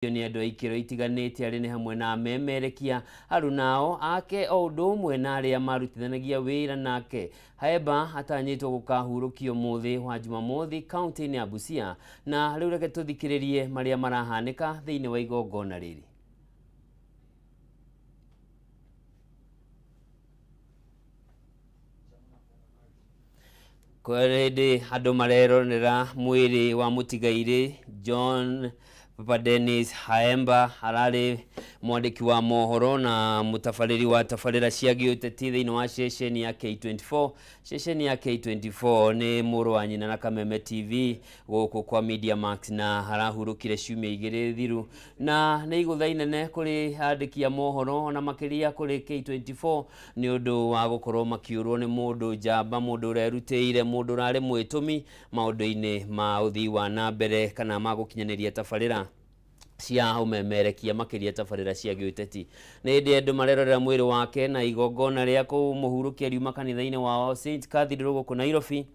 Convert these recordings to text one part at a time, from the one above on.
Nĩ andũ a ikĩro itiganĩte arĩa nĩ hamwe na amemerekia, arunao ake o ũndũ ũmwe na arĩa marutithanagia wĩra nake. Haemba atanyĩtwo gũkahurũkio mũthĩ wa Jumamothi kaunti-inĩ ya Busia. Na rĩu reke tũthikĩrĩrie marĩa marahanĩka thĩinĩ wa igongona rĩrĩ. Kwa hĩndĩ andũ mareronera mwĩrĩ wa mũtigairĩ John Papa Dennis Haemba, ararĩ mwandĩki wa mohoro na mũtabarĩri wa tabarĩra cia gĩũteti thĩinĩ wa ceceni ya K24. Ceceni ya K24 nĩ mũrũ wa nyina na Kameme TV gũkũ kwa Media Max, na arahurũkire ciumia igĩrĩ thiru, na nĩ igũtha inene kũrĩ andĩki a mohoro ona makĩria kũrĩ K24 nĩ ũndũ wa gũkorwo makĩũrwo nĩ mũndũ njamba, mũndũ ũrerutĩire, mũndũ ũrarĩ mwĩtũmi maũndũ-inĩ ma ũthii wa na mbere kana ma gũkinyanĩria tabarĩra cia ũmemerekia, makĩria tabarĩra cia gĩũteti. Nĩ hĩndĩ andũ marerorera mwĩrĩ wake na igongona rĩa kũmũhurũkia riuma kanitha-inĩ wa Saint Cathedral gũkũ Nairobi,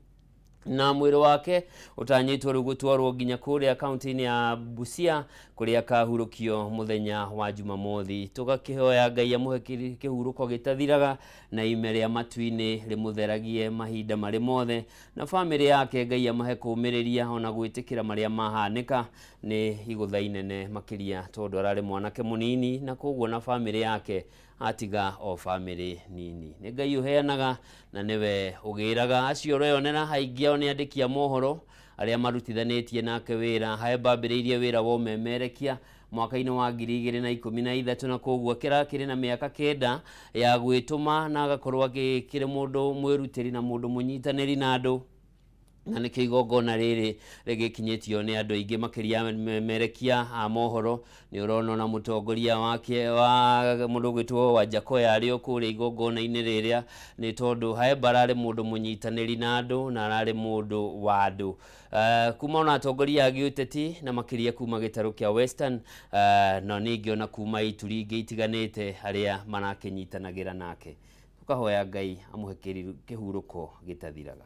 na mwĩrĩ wake ũtanyĩtwo rĩu gũtwarwo nginya kũrĩa kaunti-inĩ ya Busia kũrĩa akahurũkio mũthenya wa Jumamothi. Tũgakĩhoya Ngai amũhe kĩhurũko gĩtathiraga na ime rĩa matu-inĩ rĩmũtheragie mahinda marĩ mothe, na bamĩrĩ yake Ngai amahe kũũmĩrĩria ona gwĩtĩkĩra marĩa mahanĩka. Nĩ igũtha inene makĩria tondũ ararĩ mwanake mũnini, na koguo na bamĩrĩ yake atiga o bamĩrĩ nini. Nĩ Ngai ũheanaga na nĩwe ũgĩraga. Acio ũreyonera aingĩ ao nĩ andĩki a mohoro arĩa marutithanĩtie nake wĩra. Haemba ambĩrĩirie wĩra wa ũmemerekia mwaka-inĩ wa 2013, na koguo akĩrakĩrĩ na mĩaka 9 ya gwĩtũma, na agakorwo akĩrĩ mũndũ mwĩrutĩri na mũndũ mũnyitanĩri na andũ, na nĩkĩo igongona rĩrĩ rĩgĩkinyĩtio nĩ andũ aingĩ makĩria memerekia a mohoro. Nĩ ũrona ona mũtongoria wake wa mũndũ ũgwĩtwo Wajackoyah arĩ o kũrĩa igongona-inĩ rĩrĩa, nĩ tondũ Haemba ararĩ mũndũ mũnyitanĩri na andũ na ararĩ mũndũ wa andũ. Kuma ona atongoria a gĩũteti na makĩria kuma gĩtarũ kĩa Western, na ningĩ ona kuma ituri ingĩ itiganĩte arĩa marakĩnyitanagĩra nake. Tũkahoya Ngai amũhe kĩhurũko gĩtathiraga.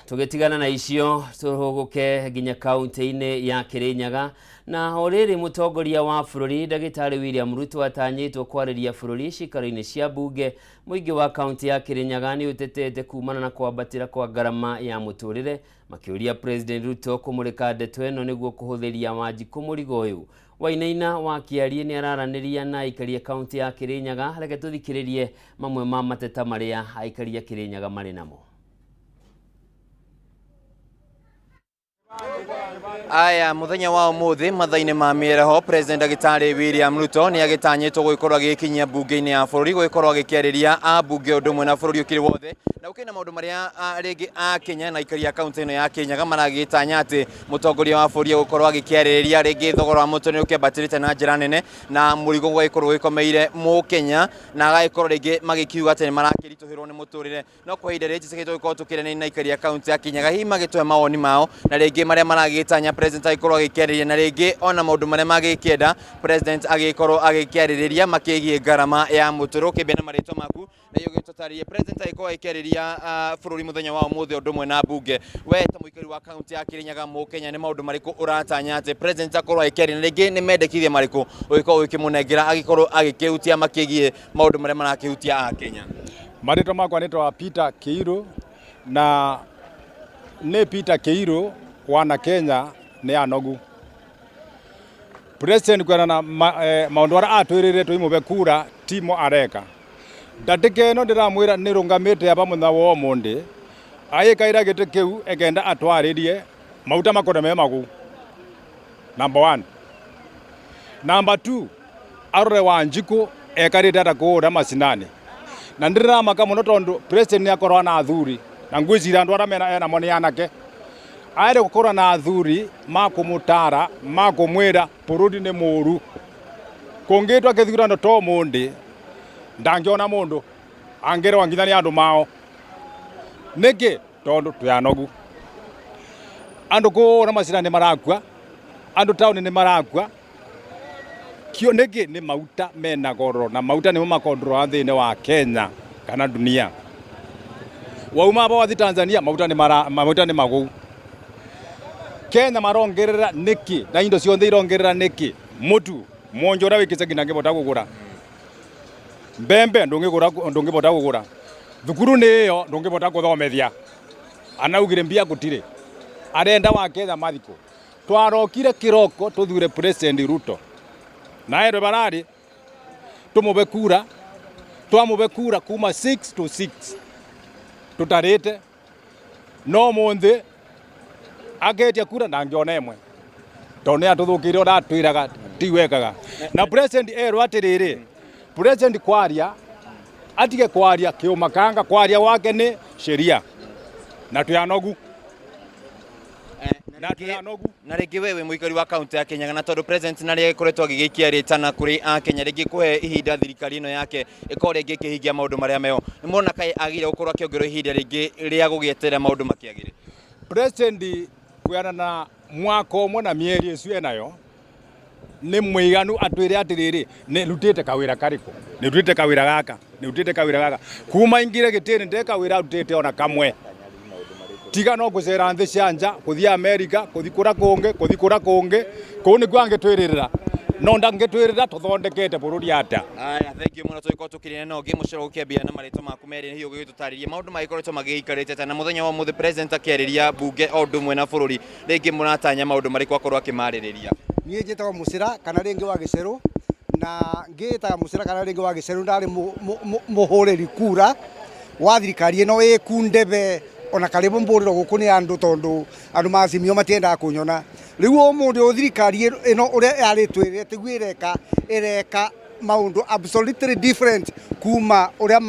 Tũgĩtigana na icio tũhũgũke nginya kaunti-inĩ ya Kĩrĩnyaga, na o rĩrĩ mũtongoria wa bũrũri ndagĩtarĩ William Ruto atanyĩtwo kwarĩria bũrũri ciikaro-inĩ cia mbunge. Mũingĩ wa kaunti ya Kĩrĩnyaga nĩ ũtetete kumana na kwambatĩra kwa ngarama ya mũtũrĩre, makĩũria President Ruto kũmũrĩka ndeto ĩno nĩguo kũhũthĩria Wanjikũ mũrigo ũyũ. Wainaina wa Kĩariĩ nĩ araranĩria na aikari a kaunti ya Kĩrĩnyaga. Reke tũthikĩrĩrie mamwe ma mateta marĩa aikari a Kĩrĩnyaga marĩ namo. Aya, muthenya wa umuthi mathaa-inĩ ma mĩereho, President Ndagĩtarĩ William Ruto nĩ agĩtanyĩtwo gũgĩkorwo agĩkinyia mbunge-inĩ ya bũrũri gũgĩkorwo agĩkĩarĩria ambunge ũndũ ũmwe na bũrũri ũkĩrĩ wothe, na gũkĩrĩ na maũndũ marĩa rĩngĩ a Kenya na aikari a kaunti ĩno ya Kĩrĩnyaga maragĩtanya atĩ mũtongoria wa bũrũri egũkorwo agĩkĩarĩrĩria. Rĩngĩ thogora wa mũtũrĩre ũkĩambatĩrĩte na njĩra nene na mũrigo ũgagĩkorwo ũgĩkomeire mũkenya, na agagĩkorwo rĩngĩ magĩkiuga atĩ nĩ marakĩritũhĩrwo nĩ mũtũrĩre. No kwa ihinda rĩrĩ njĩtĩkĩrĩtwo gũkorwo tũkĩaranĩria na aikari a kaunti ya Kĩrĩnyaga, hihi magĩtũhe mawoni mao na rĩngĩ marĩa maragĩtanya president agĩkorwo agĩkĩarĩria, na rĩngĩ ona maũndũ marĩa magĩkĩenda president agĩkorwo agĩkĩarĩrĩria makĩgiĩ ngarama ya mũtũrĩre. Ũkĩambia na marĩtwa maku na hihi ũgĩtũtarĩrie president agĩkorwo agĩkĩarĩria bũrũri mũthenya wa ũmũthĩ ũndũ ũmwe na mbunge, we ta mũikari wa kaunti ya Kĩrĩnyaga mũkenya, nĩ maũndũ marĩkũ ũratanya atĩ president akorwo agĩkĩaria, na rĩngĩ nĩ mendekithia marĩkũ ũgĩkorwo ũgĩkĩmũnengera agĩkorwo agĩkĩhutia makĩgiĩ maũndũ marĩa marakĩhutia akenya? Marĩtwa makwa nĩ twa Peter Kĩirũ, na nĩ Peter Kĩirũ wana Kenya nĩ anogu. President kwerana maũndũ arĩa atwĩrĩire tũimũbe kura timo areka. Ndatĩka ĩno ndĩramwĩra nĩ rũngamĩte aba mũthenya wa ũmũndĩ agĩkaira gĩtĩ kĩu ekenda atwarĩrie maguta makorwo me magu. Number one. Number two, arore Wanjikũ ekarĩte ata kũũrĩa macinani. Na ndĩramaka mũno tondũ president nĩ akorwo na athuri na ngwĩciria andũ arĩa mena enamo nĩ anake. Aere gũkorwo na athuri ma kũmũtara, ma kũmwĩra bũrũri nĩ mũru. Kũngĩtwa kĩthurano to mũndĩ ndangĩona mũndũ. Angĩrwa nginya nĩ andũ mao. Nĩkĩ? Tondũ twĩ anogu. Andũ kũũra macina nĩ marakua, andũ taũni nĩ marakua. Kio nĩkĩ? Nĩ mauta mena goro, na mauta nĩmo makondroa thĩinĩ wa Kenya kana dunia. Wauma aba wathi Tanzania, mauta nĩ mara mauta nĩ magũu. Kenya marongerera nĩkĩ? Na indo ciothe irongerera nĩkĩ? Mũtu mwonjo ũrĩa wĩ gĩcagi ndangĩbota kũgũra. Mbembe ndũngĩgũra, ndũngĩbota kũgũra. Thukuru nĩ ĩyo ndũngĩbota kũthomethia. Anaugire mbia gũtirĩ. Arenda wa Kenya mathikũ. Twarokire kĩroko tũthure President Ruto. Na erwe bararĩ tũmũbe kura, twamũbe kura kuma 6 to 6 tũtarĩte. No mũnthĩ aketia kura ndangĩona ĩmwe tondũ nĩ atũthũkĩire ũrĩa atwĩraga ti wekaga. Na president erwo atĩrĩrĩ, president kwaria atige kwaria kĩũmakanga, kwaria gwake nĩ sheria na twĩ anogu. Na twĩ anogu. Na rĩngĩ we wĩ mũikari wa kaunti ya Kĩnyaga, na tondũ president na rĩrĩa agĩkoretwo agĩgĩikia rĩtana kũrĩ akenya rĩngĩ kũhe ihinda thirikari ĩno yake ĩkorwo rĩngĩ ĩkĩhingia maũndũ marĩa meho, nĩ mũrona kaĩ agĩrĩire gũkorwo akĩongererwo ihinda rĩngĩ rĩa gũgĩeterera maũndũ makĩagĩre? President kwĩanana na mwaka ũmwe na mĩeri ĩcu enayo nĩ mũiganu atwĩre atĩrĩrĩ, nĩ rutĩte kawĩra karĩkũ, nĩ rutĩte kawĩra gaka, nĩ rutĩte kawĩra gaka. Kuma ingire gĩtĩnĩ nde kawĩra arutĩte ona kamwe. Tiga no gũcera nthĩ cia nja, gũthiĩ Amerika, gũthiĩ kũrĩa kũngĩ, gũthiĩ kũrĩa kũngĩ, kũu nĩkuo angĩtwĩrĩrĩra. No ndangĩtwĩrĩra tũthondekete bũrũri atĩa. Aya, thank you mũno. Tũgĩkorwo tũkĩrĩa na ũngĩ mũcoro ũkĩambia na marĩtwa maku merĩ, hihi ũgĩgĩtũtarĩria maũndũ magĩkoretwo magĩikarĩte atĩa, na mũthenya wa ũmũthĩ president akĩarĩria mbunge o ũndũ ũmwe na bũrũri, rĩngĩ mũratanya maũndũ marĩkũ akorwo akĩmarĩrĩria? Niĩ njĩtagwo Mũcĩra kana rĩngĩ wa Gĩcerũ, na ngĩĩtaga Mũcĩra kana rĩngĩ wa Gĩcerũ ndarĩ mũhũrĩri kura wa thirikari ĩno ĩ kundebe, ona karĩbo mbũrĩrwo gũkũ nĩ andũ tondũ andũ ma Azimio matiendaga kũnyona. Rĩu ũmũthĩ ũyũ thirikari ĩno ũrĩa yarĩtwĩrire tiguo ĩreka, ĩreka maũndũ absolutely different kuma ũrĩa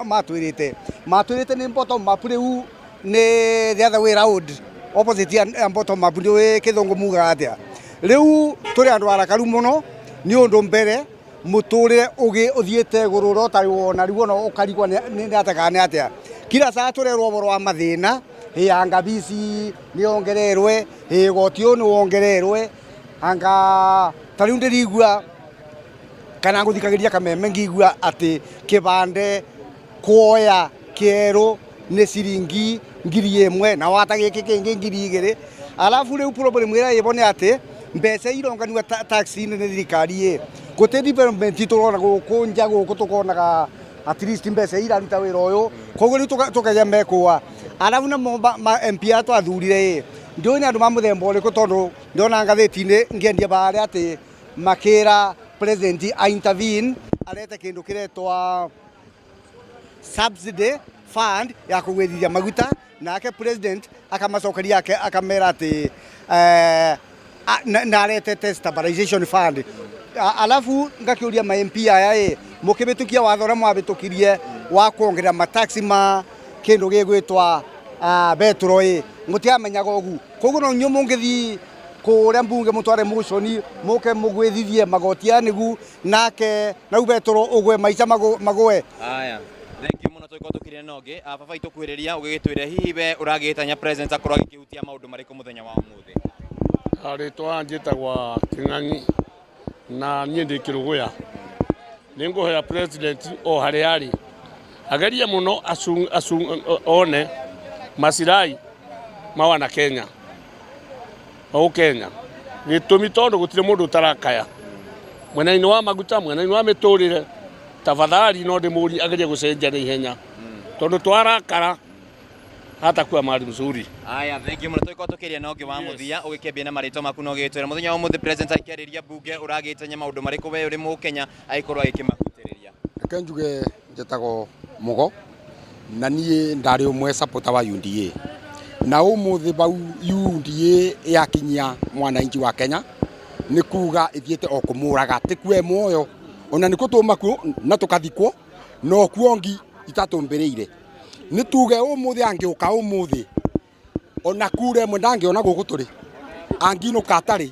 matwĩrĩte. Matwĩrĩte nĩ bottom up, rĩu nĩ the other way round, opposite ya bottom up. Ndiũĩ kĩthũngũ mugaga atĩa. Rĩu tũrĩ andũ arakaru mũno nĩ ũndũ mbere mũtũrĩre ũthiĩte igũrũ ũrĩa ũtarĩ wona, rĩu ona ũkarigwo nĩ atĩa kana nĩ atĩa. Kila saa tũrerwo ũhoro wa mathĩna, hĩ anga bici nĩ yongererwe, hĩ goti ũyũ nĩ wongererwe, anga ta rĩu ndĩrigua kana ngũthikagĩrĩria kameme ngĩigua atĩ kĩbande kuoya kĩerũ nĩ ciringi 1000 na wata gĩkĩ kĩngĩ 2000. Alafu rĩu problem ĩrĩa ĩbo nĩ atĩ mbeca ironganio tax-inĩ nĩ thirikari ĩ gũtirĩ development tũrona gũkũ nja, gũkũ tũkonaga at least mbeca iraruta wĩra ũyũ, koguo rĩu tũkagĩa mekũa. Alafu namo ma MP arĩa twathurire ĩ ndiũĩ nĩ andũ ma mũthemba ũrĩkũ, tondũ ndĩrona ngathĩti-inĩ ngĩendia barĩa atĩ makĩra president a intervene arete kĩndũ kĩretwa subsidy fund ya kũgwĩthithia maguta, nake president akamacokeria akamera atĩ na aretete stabilization fund. Alafu ngakĩũria ma MP aya ĩ mũkĩhĩtũkia watho ũrĩa mwahĩtũkirie wa kuongerera mataxi ma kĩndũ gĩgwĩtwa betũro ĩ mũtiamenyaga ũguo, koguo no inyuĩ mũngĩthiĩ kũrĩa mbunge mũtware motion mũke mũgwĩthithie magoti aya nĩgu nake nau betũro ũgwe maica magwe. Aya, thank you mũno. Tũgĩkorwo tũkĩrĩa na ũngĩ. Baba itũ kuhĩrĩria ũgĩgĩtwĩre hihi we ũragĩtanya president akorwo agĩkĩhutia maũndũ marĩkũ mũthenya wa ũmũthĩ? Rĩtwa njĩtagwa Kĩng'ang'i na niĩ ndĩ Kĩrũgũya. Nĩ ngũhoya president o harĩa arĩ agerie mũno one masirai ma wana Kenya o Kenya, gĩtũmi tondũ gũtirĩ mũndũ ũtarakaya mwena-inĩ wa maguta, mwena-inĩ wa mĩtũrĩre. Tafadhali no ndĩmũrie agerie gũcenjia na ihenya tondũ twarakara hatakuwa mahali mzuri. Aya, thank you mũno. Tũgĩkorwo tũkĩria na ũngĩ wa mũthia ũgĩkĩambia na marĩtwa maku na ũgĩgĩtwĩra mũthenya wa ũmũthĩ president akĩarĩria mbunge ũragĩtanya maũndũ marĩkũ we ũrĩ mũkenya agĩkorwo agĩkĩmahutĩrĩria? Reke njuge njĩtagwo Mũgo na niĩ ndarĩ ũmwe supporter wa UDA, na ũmũthĩ bau UDA yakinyia mwananchi wa Kenya nĩ kuga ĩthiĩte o kũmũraga, ti kue muoyo ona nĩkuo tũma kuo na tũkathikwo no kuo ngi itatũmbĩrĩire. Nĩ tuge ũmũthĩ angĩũka ũmũthĩ ona kura ĩmwe ndangĩona gũkũ tũrĩ, anginũka atarĩ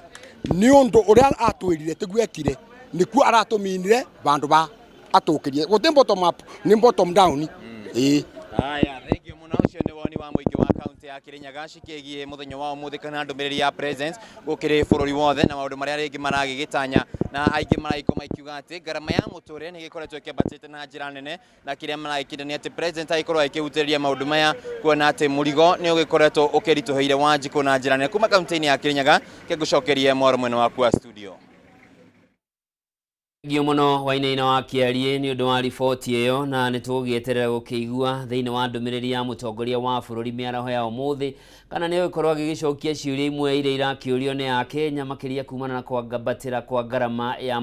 nĩ ũndũ ũrĩa atwĩrire tiguo ekire, nĩkuo aratũminire vandũ va atukirie guti bottom up ni bottom down. Ii Haya, thank you muno. Ucio ni woni wa muingi wa kaunti ya Kirinyaga cikigie muthenya wa umuthi kana ndumiriri ya presence gukiri bururi wothe na maundu maria ringi maragigitanya na aingi maragiko maikiuga ati ngarama ya muturire ni gikoretwo ikiambatite na njira nene na kiria maragikira ni ati president agikorwo akihutiriria maundu maya kuona ati murigo ni ugikoretwo ukirituhiire Wanjiku na njira nene. Kuma kaunti-ini ya Kirinyaga kengucokerie mwaro mwena waku wa studio. Thengiũ mũno Wainaina wa Kĩarie nĩ ũndũ wa riboti ĩyo, na nĩ tũgũgĩeterera gũkĩigua thĩinĩ wa ndũmĩrĩri ya mũtongoria wa bũrũri mĩaraho ya ũmũthĩ kana nĩ egũkorwo agĩgĩcokia ciũria imwe iria irakĩũrio nĩ Akenya makĩria kumana na kwambatĩra kwa ngarama ya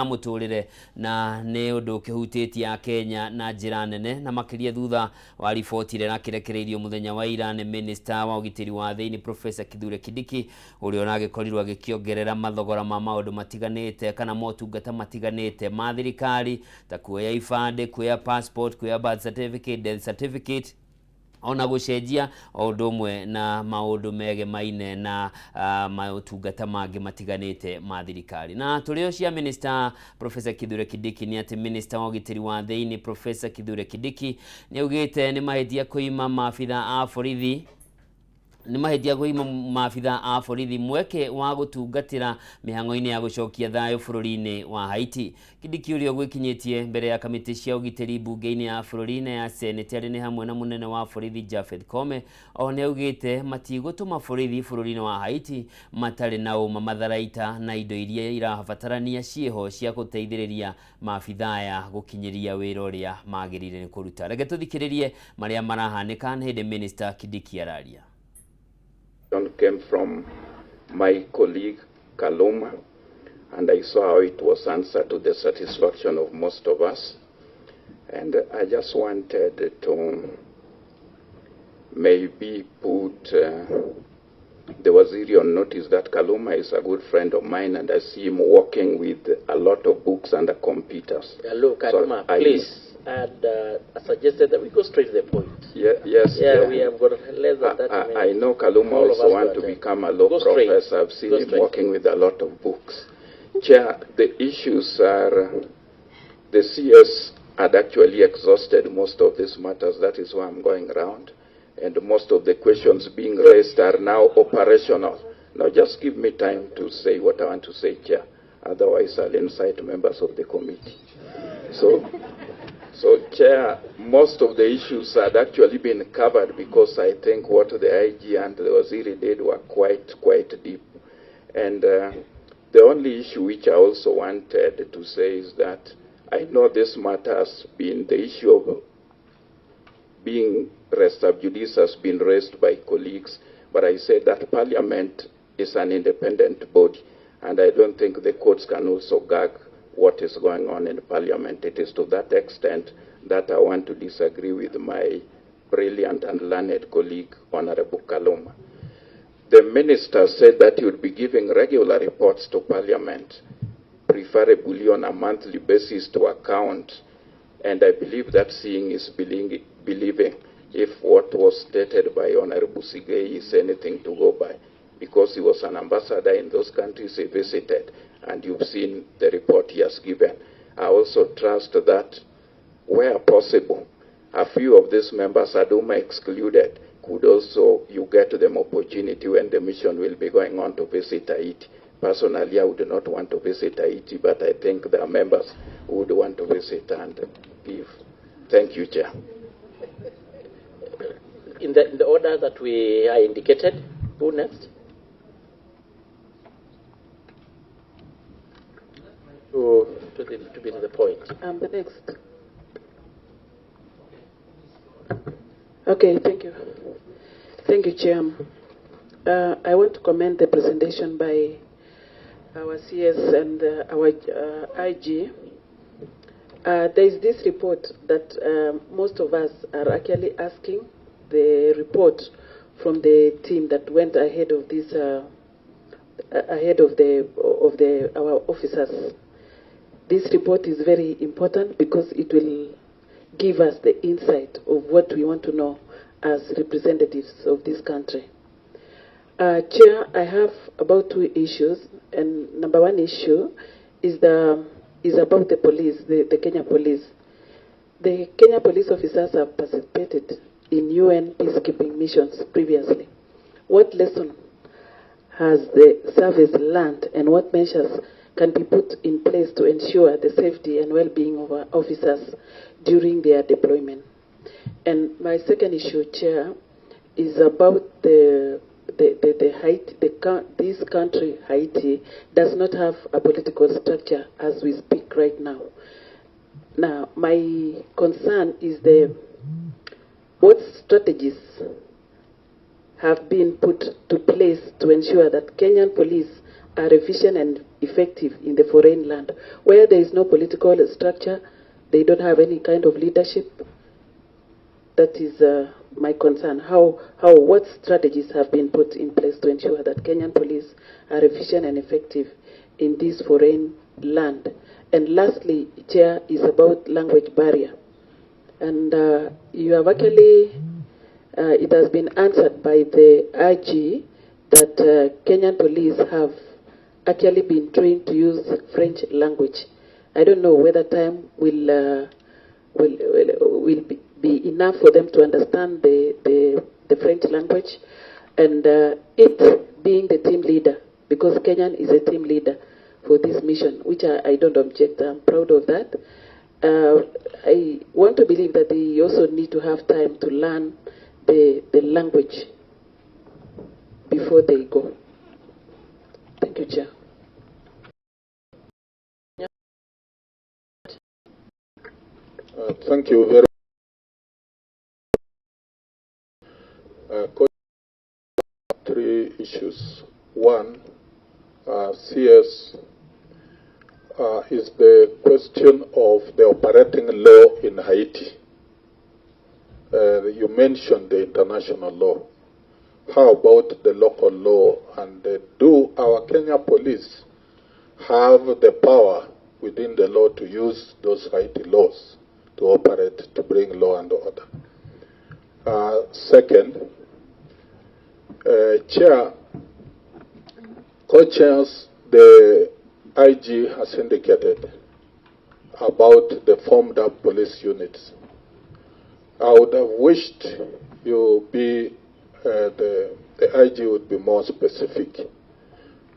mũtũrĩre, na nĩ ũndũ ũkĩhutĩtie Akenya na njĩra nene, na makĩria thutha wa riboti ĩrĩa ĩrakĩrekereirio mũthenya wa ira nĩ Minister wa ũgitĩri wa thĩinĩ Professor Kithure Kindiki, ũrĩa ũragĩkorirwo agĩkĩongerera mathogora ma maũndũ matiganĩte kana motungata matiganĩte ma thirikari ta kuoya ibandĩ, kuoya passport, kuoya birth certificate, death certificate, ona gũcenjia o ũndũ ũmwe na maũndũ megemaine na maũtungata mangĩ matiganĩte ma thirikari. Na tũrĩ o cia Minister Professor Kithure Kindiki nĩ atĩ Minister wa ũgitĩri wa thĩinĩ Professor Kithure Kindiki nĩ augĩte nĩ mahĩtia kũima maabitha a borithi nĩ mahĩtia kũima maabitha a borithi mweke wa gũtungatĩra mĩhang'o-inĩ ya gũcokia thayũ bũrũri-inĩ wa Haiti. Kindiki ũrĩa ũgwĩkinyĩtie mbere ya kamĩtĩ cia ũgitĩri mbunge-inĩ ya bũrũri na ya Senate arĩ nĩ hamwe na mũnene wa borithi Japhet Koome, o nĩ augĩte matigũtũma borithi bũrũri-inĩ wa Haiti matarĩ na ũma matharaita na indo iria irabatarania ciĩho cia gũteithĩrĩria maabitha aya gũkinyĩria wĩra ũrĩa magĩrĩire nĩ kũruta. Reke tũthikĩrĩrie marĩa marahanĩka hĩndĩ Minister Kindiki araria. Came from my colleague Kaluma, and I saw how it was answered to the satisfaction of most of us. And I just wanted to maybe put the Waziri on notice that Kaluma is a good friend of mine, and I see him working with a lot of books and the computers. Hello, Kaluma, so please. And I suggested that we go straight to the point. Yeah, yes. Yeah, we have got less than 30 minutes. I know Kaluma also wants to become a law professor. I've seen him working with a lot of books. Chair, the issues are, the CS had actually exhausted most of these matters. That is why I'm going round. And most of the questions being raised are now operational. Now, just give me time to say what I want to say, Chair. Otherwise, I'll incite members of the committee. So, Chair, most of the issues had actually been covered because I think what the IG and the Waziri did were quite deep. And the only issue which I also wanted to say is that I know this matter has been, the issue of being res sub judice has been raised by colleagues, but I said that Parliament is an independent body, and I don't think the courts can also gag what is going on in Parliament. It is to that extent that I want to disagree with my brilliant and learned colleague, Honorable Kaluma. The minister said that he would be giving regular reports to Parliament, preferably on a monthly basis to account, and I believe that seeing is believing if what was stated by Honorable Sigei is anything to go by, because he was an ambassador in those countries he visited, and you've seen the report he has given. I also trust that, where possible, a few of these members, Aduma excluded, could also, you get them opportunity when the mission will be going on to visit Haiti. Personally, I would not want to visit Haiti, but I think there are members who would want to visit and give. Thank you, Chair. In the order that we are indicated, who next? To be to the point. I'm the next. Okay, thank you. Thank you, Chair. I want to commend the presentation by our CS and our IG. There is this report that most of us are actually asking, the report from the team that went ahead of this, ahead of our officers. This report is very important because it will give us the insight of what we want to know as representatives of this country. Chair, I have about two issues, and number one issue is the is about the police, the Kenya police. The Kenya police officers have participated in UN peacekeeping missions previously. What lesson has the service learned, and what measures can be put in place to ensure the safety and well-being of our officers during their deployment? And my second issue, Chair, is about the Haiti, this country, Haiti, does not have a political structure as we speak right now. Now, my concern is what strategies have been put to place to ensure that Kenyan police are efficient and effective in the foreign land, where there is no political structure, they don't have any kind of leadership. That is my concern. What strategies have been put in place to ensure that Kenyan police are efficient and effective in this foreign land? And lastly, Chair, is about language barrier. And you have actually, it has been answered by the IG that Kenyan police have actually been trained to use French language. I don't know whether time will be enough for them to understand the French language, and it being the team leader, because Kenyan is a team leader for this mission, which I don't object. I'm proud of that. I want to believe that they also need to have time to learn the language before they go. Thank you, Chair. Thank you very much. Three issues. One, CS, is the question of the operating law in Haiti. You mentioned the international law. How about the local law? And do our Kenya police have the power within the law to use those Haiti laws to operate, to bring law and order? Second, Chair, co-chairs, the IG has indicated about the formed up police units. I would have wished you be, the IG would be more specific,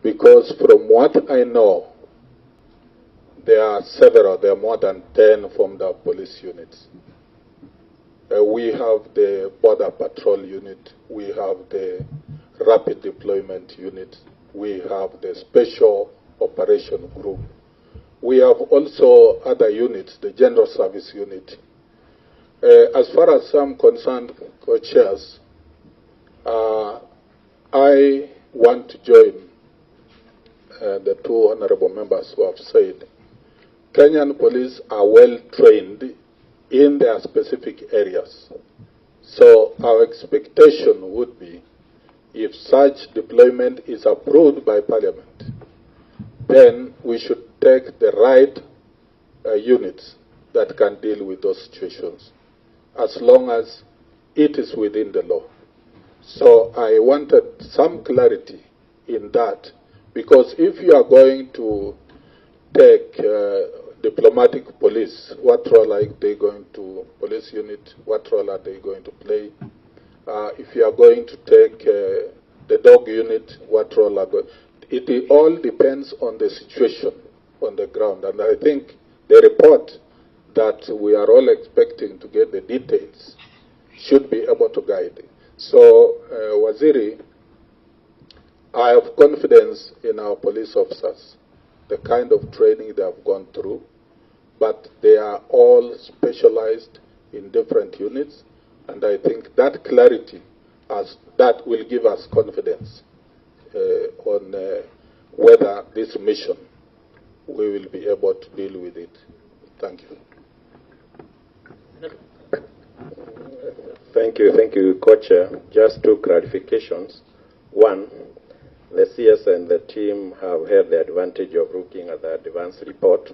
because from what I know, there are several, there are more than 10 formed up police units. We have the border patrol unit, we have the rapid deployment unit, we have the special operation group. We have also other units, the general service unit. As far as I'm concerned, co-chairs, I want to join the two honorable members who have said Kenyan police are well trained in their specific areas. So our expectation would be, if such deployment is approved by Parliament, then we should take the right units that can deal with those situations, as long as it is within the law. So I wanted some clarity in that, because if you are going to take diplomatic police, what role are they going to, police unit, what role are they going to play? If you are going to take the dog unit, what role are going? It all depends on the situation on the ground. And I think the report that we are all expecting to get the details should be able to guide. So, Waziri, I have confidence in our police officers, the kind of training they have gone through, but they are all specialized in different units, and I think that clarity as that will give us confidence on whether this mission we will be able to deal with it. Thank you. Thank you, Co-Chair. Just two clarifications. One, the CS and the team have had the advantage of looking at the advance report,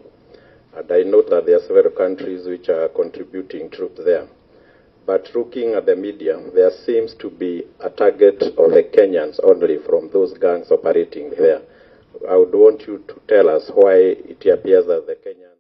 and I note that there are several countries which are contributing troops there. But looking at the media, there seems to be a target of the Kenyans only from those gangs operating there. I would want you to tell us why it appears that the Kenyans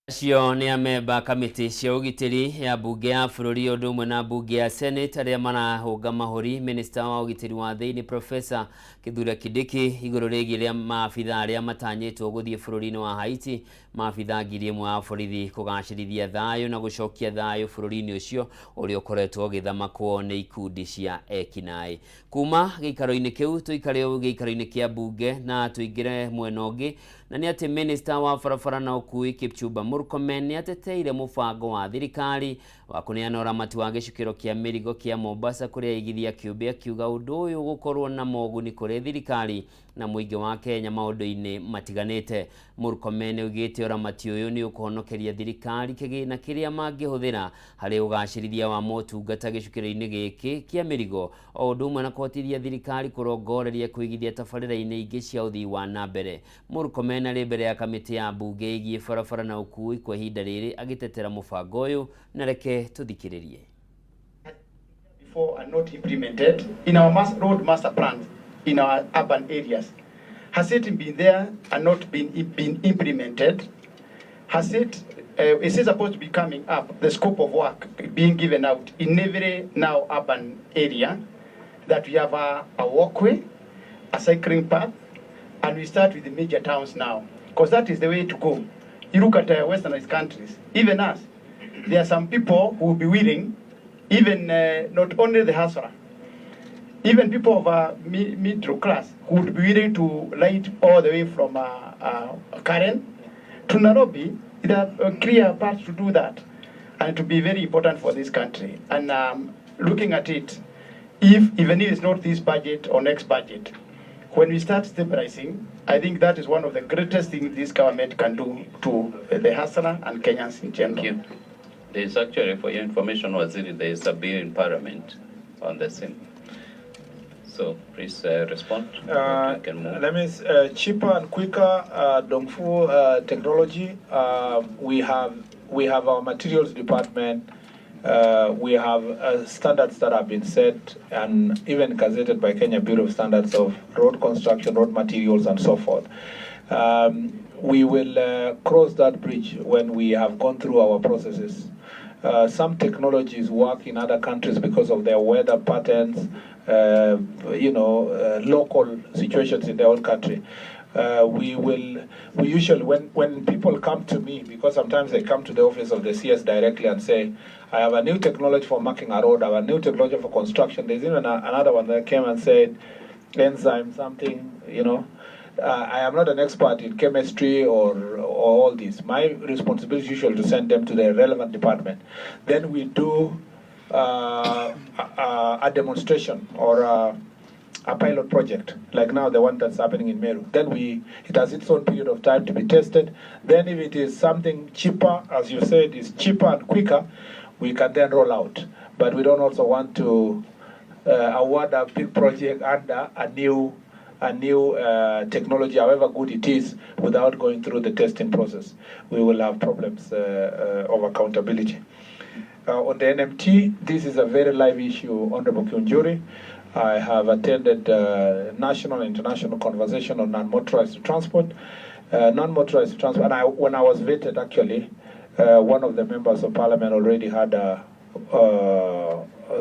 Acio nĩ amemba kamĩtĩ cia ũgitĩri ya mbunge ya bũrũri ũndũ ũmwe na mbunge ya Senate arĩa marahũnga mahũri minista wa ũgitĩri wa thĩinĩ Professor Kithure Kindiki igũrũ rĩgiĩ rĩa maabitha arĩa matanyĩtwo gũthiĩ bũrũri-inĩ wa Haiti, maabitha 1,000 a borithi kũgacĩrithia thayũ na gũcokia thayũ bũrũri-inĩ ũcio ũrĩa ũkoretwo ũgĩthamakwo nĩ ikundi cia ekinaĩ. Kuma gĩikaro-inĩ kĩu tũikare gĩikaro-inĩ kĩa mbunge na tũingĩre mwena ũngĩ na nĩ atĩ minista wa barabara na ũkui Kipchumba Murkomen nĩ ateteire mũbango wa thirikari wa kũneana ũramati wa gĩcukĩro kĩa mĩrigo kĩa Mombasa kũrĩ aigithia kĩũmbe akiuga ũndũ ũyũ ũgũkorwo na moguni kũrĩ thirikari na mũingĩ wa Kenya maũndũ-inĩ matiganĩte. Murkomen augĩte ũramati ũyũ nĩ ũkũhonokeria thirikari kĩgĩna kĩrĩa mangĩhũthĩra harĩ ũgacĩrithia wa motungata gĩcukĩro-inĩ gĩkĩ kĩa mĩrigo o ũndũ ũmwe na kũhotithia thirikari kũrongoreria kũigithia tabarĩra-inĩ ingĩ cia ũthii wa na mbere. Murkomen arĩ mbere ya kamĩtĩ ya mbunge ĩgiĩ barabara na ũkui kwa ihinda rĩrĩ agĩtetera mũbango ũyũ na reke tũthikĩrĩrie. Before and not implemented in our mass road master plans in our urban areas. Has it been there and not been implemented? Has it, is it supposed to be coming up, the scope of work being given out in every now urban area, that we have a walkway, a cycling path, and we start with the major towns now, because that is the way to go. You look at westernized countries, even us, there are some people who will be willing, even not only the hustler, even people of middle class who would be willing to ride all the way from Karen to Nairobi. There are clear paths to do that, and to be very important for this country. And looking at it, even if it's not this budget or next budget, when we start stabilizing, I think that is one of the greatest things this government can do to the hustler and Kenyans in general. Thank you. There is actually, for your information, Waziri, there is a bill in Parliament on the same. So please respond. We can move. Let me cheaper and quicker Dongfu technology. We have our materials department. We have standards that have been set and even gazetted by Kenya Bureau of Standards of road construction, road materials, and so forth. We will cross that bridge when we have gone through our processes. Some technologies work in other countries because of their weather patterns, local situations in their own country. We usually, when people come to me, because sometimes they come to the office of the CS directly and say, I have a new technology for marking a road, I have a new technology for construction. There's even another one that came and said, enzyme something, you know. I am not an expert in chemistry or all this. My responsibility is usually to send them to the relevant department. Then we do a demonstration or a pilot project, like now the one that's happening in Meru. Then it has its own period of time to be tested. Then if it is something cheaper, as you said, is cheaper and quicker, we can then roll out. But we don't also want to award a big project under a new technology, however good it is, without going through the testing process. We will have problems of accountability. On the NMT, this is a very live issue, Honorable Kiunjuri. I have attended national and international conversation on non-motorized transport. Non-motorized transport, and when I was vetted, actually, one of the members of parliament already had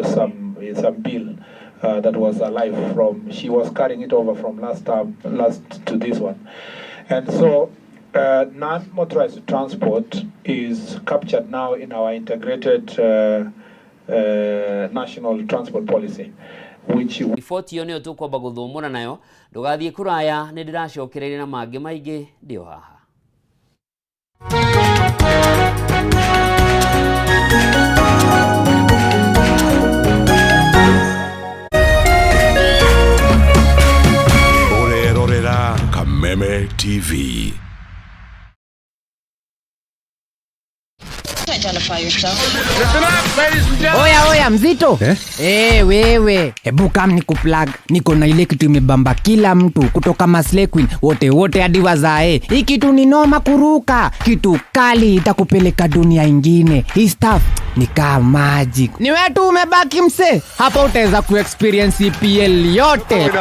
some bill that was alive from, she was carrying it over from last term, last to this one. And so non-motorized transport is captured now in our integrated national transport policy. Which riboti ĩyo nĩyo tũkwamba gũthũmũra nayo ndũgathiĩ kũraya nĩ ndĩracokereria na mangĩ maingĩ ndĩ o haha. Ũrerorera Kameme TV. Identify Identify yourself. Oya oya mzito eh? Hey, wewe hebu kam nikuplug, niko na ile kitu imebamba kila mtu kutoka Maslay Queen wote wote hadi wazae. Hii kitu ni noma kuruka, kitu kali itakupeleka dunia ingine. Hii stuff ni kama magic. Ni wewe tu umebaki mse, hapa utaweza kuexperience EPL yote,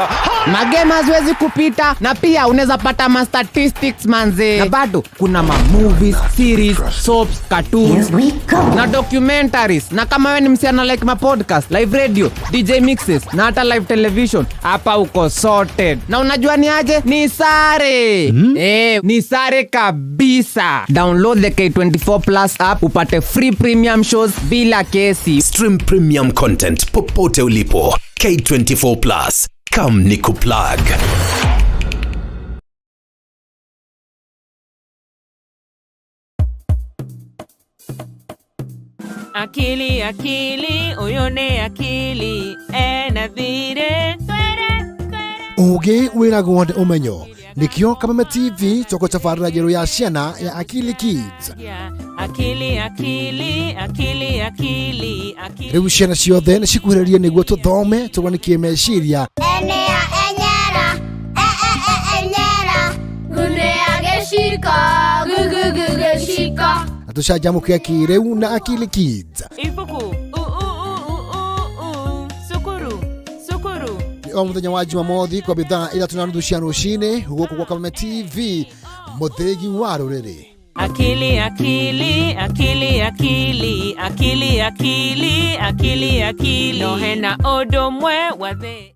magame haziwezi kupita, na pia unaweza pata ma statistics manze, na bado kuna ma movies, series, soaps, cartoons na documentaries. Na kama wewe ni msichana like ma podcast, live radio, DJ mixes na hata live television, hapa uko sorted. Na unajua ni aje? Ni sare ni sare kabisa. Download the K24 Plus app upate free premium shows bila kesi. Stream premium content popote ulipo. K24 Plus. Come nikuplug. Akili akili uyu ni akili ena thire. Ũũgĩ wĩragwo nĩ ũmenyo, nĩkĩo Kameme TV tũgũtabarĩra njerũ ya ciana ya Akili Kids. Akili akili akili akili akili. Rĩu ciana ciothe nĩ cikuhĩrĩrie nĩguo tũthome tũgwanikie meciria. Enea enyera e e e enyera gunea geciko gugugu geciko na tũcanjamũke kĩrĩu na Akili Kids. Ibuku u u u u u u sukuru sukuru. Nĩ o mũthenya wa Jumamothi kwa thaa 3:30 cia rũcinĩ gũkũ gwa Kameme TV, mũthĩgi wa rũrĩrĩ. Akili akili akili akili akili akili akili akili no hena ũndũ mwe wa thĩ.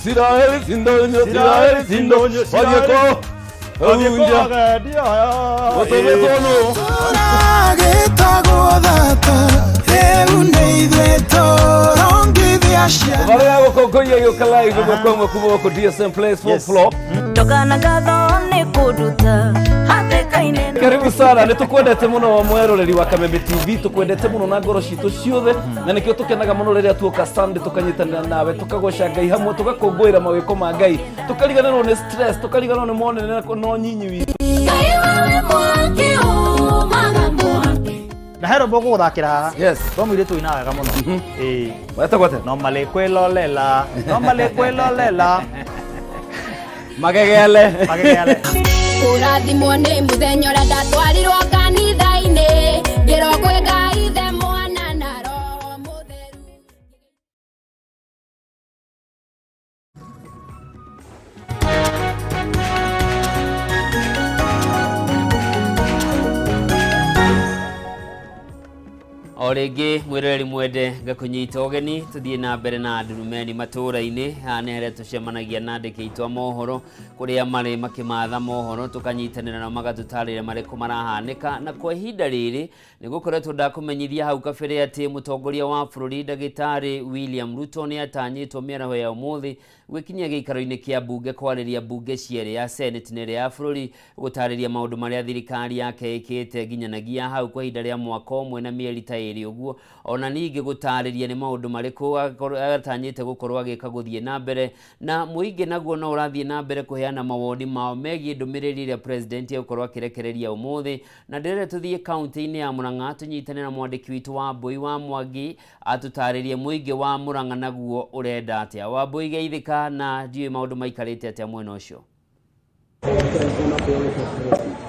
Siraeli sindonyo, Siraeli sindonyo, Wadieko, Unja, Otobekono. Varia gũkũngũiya gĩũka live ĩmwe kwa ĩmwe kuma gũkũ DSM Place fourth floor. Ndogana ngatho nĩ kũnduta hatĩka-inĩ. Karibu sana, nĩ tũkwendete mũno mweroreri wa Kameme TV, tũkwendete mũno na ngoro citũ ciothe, na nĩkĩo tũkenaga mũno rĩrĩa tuoka Sunday tũkanyitanĩra nawe, tũkagoca Ngai hamwe, tũgakũngũĩra mawĩko ma Ngai, tũkariganĩrwo nĩ stress, tũkariganĩrwo nĩ monene na nyinyi witũ. Ngai wewe mwaki umaga mwaki. Na hero bogo guthakira haha. Yes. Twa mũirĩtu ũinaga wega mũno. Ĩĩ. Wetagwo atĩa? No malĩkwĩlolela, no malĩkwĩlolela. Magegele. Magegele. Kũrathimwo nĩ mũthenya ũrĩa ndatwarirwo kanitha-inĩ ngĩrwo kwĩ Ngai Ithe Mwana na Roho Mũtheru. O rĩngĩ mwĩroreri mwende ngakũnyita ũgeni tũthiĩ na mbere na ndurumeni matũũra-inĩ. Haha nĩ harĩa tũcemanagia na andĩki aitũ a mohoro kũrĩa marĩ makĩmatha mohoro, tũkanyitanĩra nao magatũtarĩria marĩkũ marahanĩka. Na kwa ihinda rĩrĩ nĩ gũkoretwo ndakũmenyithia hau kabere atĩ mũtongoria wa bũrũri ndagĩtarĩ William Ruto nĩ atanyĩtwo mĩaraho ya ũmũthĩ gwĩkinyia gĩikaro-inĩ kĩa mbunge kwarĩria mbunge cierĩ ya Senate na ĩrĩa ya bũrũri gũtarĩria maũndũ marĩa thirikari yake ĩkĩte nginyanagia hau kwa ihinda rĩa mwaka ũmwe na mĩeri ta ĩrĩ ũguo. Ona ningĩ gũtarĩria nĩ maũndũ marĩkũ atanyĩte gũkorwo agĩka gũthiĩ na mbere, na mũingĩ naguo no ũrathiĩ na mbere kũheana mawoni mao megiĩ ndũmĩrĩri ĩrĩa president egũkorwo akĩrekereria ũmũthĩ. Na ndĩrenda tũthiĩ kaunti-inĩ ya Murang'a tũnyitane na mwandĩki witũ Wambui wa Mwangi atũtarĩrie mũingĩ wa Murang'a naguo ũrenda atĩa. Wambui geithĩka, na ndiũĩ maũndũ maikarĩte atĩa mwena ũcio.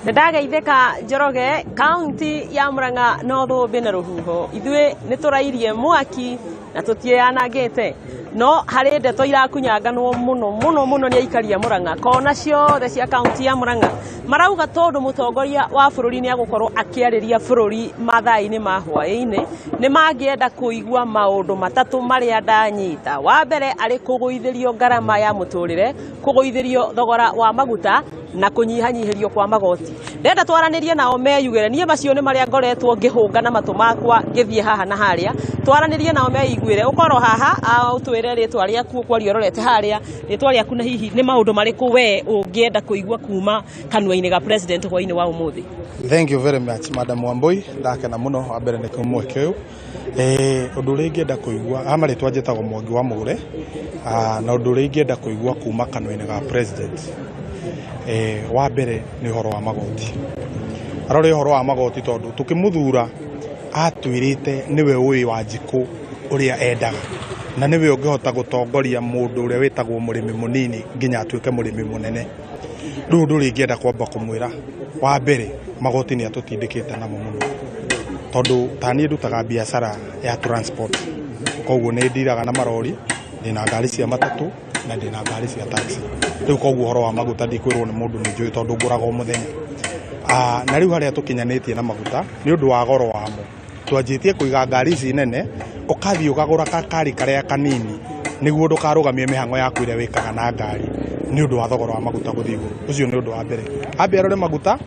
Nĩndageithĩka Njoroge, kaunti ya Murang'a no thũmbĩ na rũhuho. Ithuĩ nĩtũrairie mwaki na tũtiĩyanangĩte, no harĩ ndeto irakunyanganwo mũno mũno mũno nĩ aikari a Murang'a kona ciothe cia kaunti ya Murang'a. Marauga tondũ mũtongoria wa bũrũri nĩ agũkorwo akĩarĩria bũrũri mathaa-inĩ ma hwaĩ-inĩ, nĩ mangĩenda kũigua maũndũ matatũ marĩa ndanyita. Wa mbere arĩ kũgũithĩrio ngarama ya mũtũrĩre, kũgũithĩrio thogora wa maguta, Na kũnyihanyihĩrio kwa magoti. Ndĩrenda twaranĩrie nao meyugĩre, niĩ macio nĩ marĩa ngoretwo ngĩhũnga na matũ makwa ngĩthiĩ haha na harĩa, twaranĩrie nao meiguĩre. Ũkorwo haha ũtwĩre rĩtwa rĩaku, ũkwaria ũrorete harĩa, rĩtwa rĩaku na hihi nĩ maũndũ marĩkũ we ũngĩenda kũigua kuma kanua-inĩ ga president hwainĩ wa ũmũthĩ. Thank you very much, Madam Wambui. Ndakena mũno wa mbere nĩ mweke ũyũ. Ũndũ ũrĩa ingĩenda kũigua, ha marĩtwa njĩtagwo Mwangi wa Mũgũre, na ũndũ ũrĩa ingĩenda kũigua kuma kanua-inĩ ga president, wa mbere nĩ ũhoro wa magoti. Arore ũhoro wa magoti tondũ tũkĩmũthura atwĩrĩte nĩwe ũĩ Wanjikũ ũrĩa endaga, na nĩwe ũngĩhota gũtongoria mũndũ ũrĩa wĩtagwo mũrĩmi mũnini nginya atuĩke mũrĩmi mũnene. Rĩu ũndũ ũrĩa ingĩenda kwamba kũmwĩra, wa mbere magoti nĩ atũtindĩkĩte namo mũno, tondũ ta niĩ ndutaga biacara ya transport, koguo nĩ ndiraga na marori, ndĩna ngari cia matatũ na ndĩna ngari cia taxi. Rĩu koguo ũhoro wa maguta ndikwĩrwo nĩ mũndũ, nĩ njũĩ tondũ ngũraga o mũthenya. Na rĩu harĩa tũkinyanĩtie na maguta nĩ ũndũ wa goro wamo, twanjĩtie kũiga ngari ici nene, ũkathiĩ ũkagũra kakari karĩa kanini nĩguo ndũkarũgamie mĩhang'o yaku ĩrĩa wĩkaga na ngari nĩ ũndũ wa thogora wa maguta gũthiĩ igũrũ. Ũcio nĩ ũndũ wa mbere. Ambe arore maguta,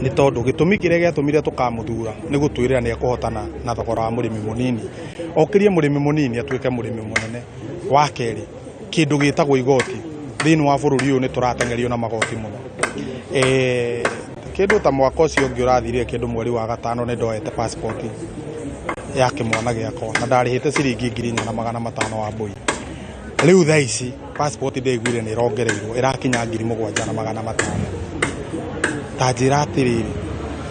nĩ tondũ gĩtũmi kĩrĩa gĩatũmire tũkamũthura nĩ gũtwĩrĩra nĩ ekũhotana na thogora wa mũrĩmi mũnini, okĩrie mũrĩmi mũnini atuĩke mũrĩmi mũnene. Wa kerĩ, kĩndũ gĩtagwo igoti thĩinĩ wa bũrũri ũyũ nĩ tũrateng'erio na magoti mũno. Kĩndũ ta mwaka ũcio ũngĩ ũrathirire, kĩndũ mweri wa gatano, nĩ ndoete passport ya kĩmwana gĩakwa na ndarĩhĩte ciringi 4500 wa mbũi. Rĩu thaa ici passport ndĩiguire nĩ ĩrongereirwo ĩrakinya 7500. Ta njĩra atĩrĩrĩ,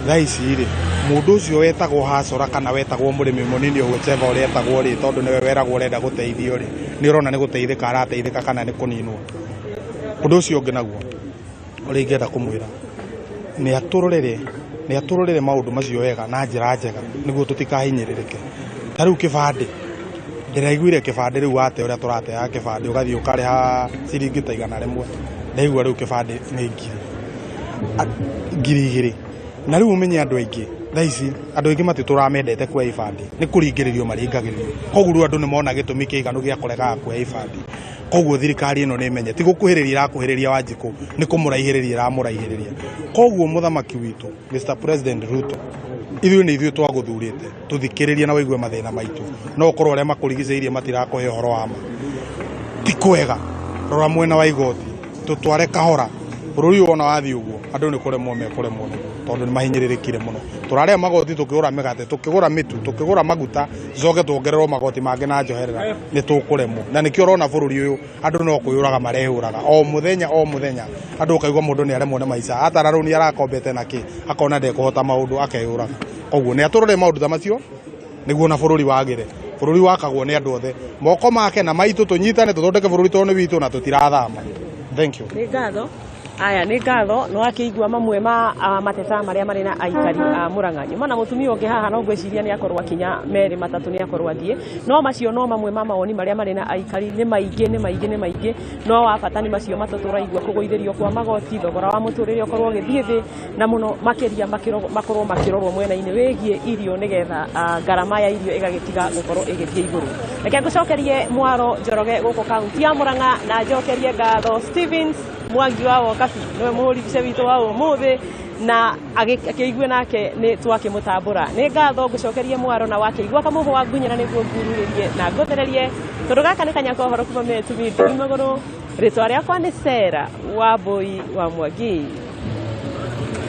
thaa ici rĩ, mũndũ ũcio wetagwo hacora kana wetagwo mũrĩmi mũnini o whichever ũrĩa etagwo rĩ, tondũ nĩwe weragwo ũrenda gũteithio rĩ, nĩ ũrona nĩ gũteithĩka arateithĩka kana nĩ kũninwo? Ũndũ ũcio ũngĩ naguo ũrĩa ingĩenda kũmwĩra nĩ atũrorere maũndũ macio wega na njĩra njega nĩguo tũtikahinyĩrĩrĩke. Ta rĩu kĩbandĩ, ndĩraiguire kĩbandĩ rĩu wate ũrĩa tũrateaga kĩbandĩ, ũgathiĩ ũkarĩha ciringi ta 100, ndaigua rĩu kĩbandĩ nĩ 2000. Na rĩu ũmenye andũ aingĩ thaa ici, andũ aingĩ matitũraga mendete kuoya ibandĩ, nĩ kũringĩrĩrio maringagĩrĩrio. Koguo rĩu andũ nĩ mona gĩtũmi kĩiganu gĩa kũregaga kuoya ibandĩ. Koguo thirikari ĩno nĩ ĩmenye ti gũkuhĩrĩria ĩrakuhĩrĩria Wanjikũ, nĩ kũmũraihĩrĩria ĩramũraihĩrĩria. Koguo mũthamaki witũ Mr President Ruto, ithuĩ nĩ ithuĩ twagũthurĩte, tũthikĩrĩrie na wĩigue mathĩna maitũ. No ũkorwo arĩa makũrigicĩirie matirakũhe ũhoro wa ma, ti kwega. Rora mwena wa igoti, tũtware kahora. Bũrũri ũyũ wona wathiĩ ũguo, andũ nĩ kũremwo mekũremwo nĩguo, tondũ nĩ mahinyĩrĩrĩkire mũno. Tũrarĩa magoti tũkĩgũra mĩgate, tũkĩgũra mĩtu, tũkĩgũra maguta, tũcoke tuongererwo magoti mangĩ na njoherera, nĩ tũkũremwo. Na nĩkĩo ũrona bũrũri ũyũ andũ no kwĩyũraga mareyũraga o mũthenya o mũthenya. Andũ ũkaigua mũndũ nĩ aremwo nĩ maica, atara rũni arakombete nakĩ, akona ndekũhota maũndũ, akeyũraga. Koguo nĩ atũrore maũndũ ta macio nĩguo na bũrũri wagĩre. Bũrũri wakagwo nĩ andũ othe, moko make na maitũ, tũnyitane tũthondeke bũrũri tondũ nĩ witũ na tũtirathama. Thank you. Nĩ ngatho. Aya, nĩ ngatho. Nĩ wakĩigua mamwe ma mateta marĩa marĩ na aikari a Murang'a. Nyuma na mũtumia ũngĩ haha, no ngwĩciria nĩ akorwo akinya merĩ matatũ nĩ akorwo athiĩ, no macio no mamwe ma mawoni marĩa marĩ na aikari. Nĩ maingĩ, nĩ maingĩ, nĩ maingĩ, no wa bata nĩ macio matatũ ũraigua: kũgũithĩrio kwa magoti, thogora wa mũtũrĩre ũkorwo ũgĩthiĩ thĩ, na mũno makĩria makorwo makĩrorwo mwena-inĩ wĩgiĩ irio, nĩgetha ngarama ya irio ĩgagĩtiga gũkorwo ĩgĩthiĩ igũrũ. Reke ngũcokerie mwaro Njoroge gũkũ kaunti ya Murang'a, na njokerie ngatho Stevens Mwangi wa Wokabi, nĩwe mũhũri mbica witũ wa ũmũthĩ, na akĩigue nake nĩ twakĩmũtambũra. Nĩ ngatho ngũcokerie mwaro, na wakĩigua kamũhũ wa ngunyĩra nĩguo ngururĩrie na ngũthererie, tondũ gaka nĩ kanya ka ũhoro kuma Metu Ndigi Magũrũ. Rĩtwa rĩakwa nĩ Sera Wambui wa Mwangi.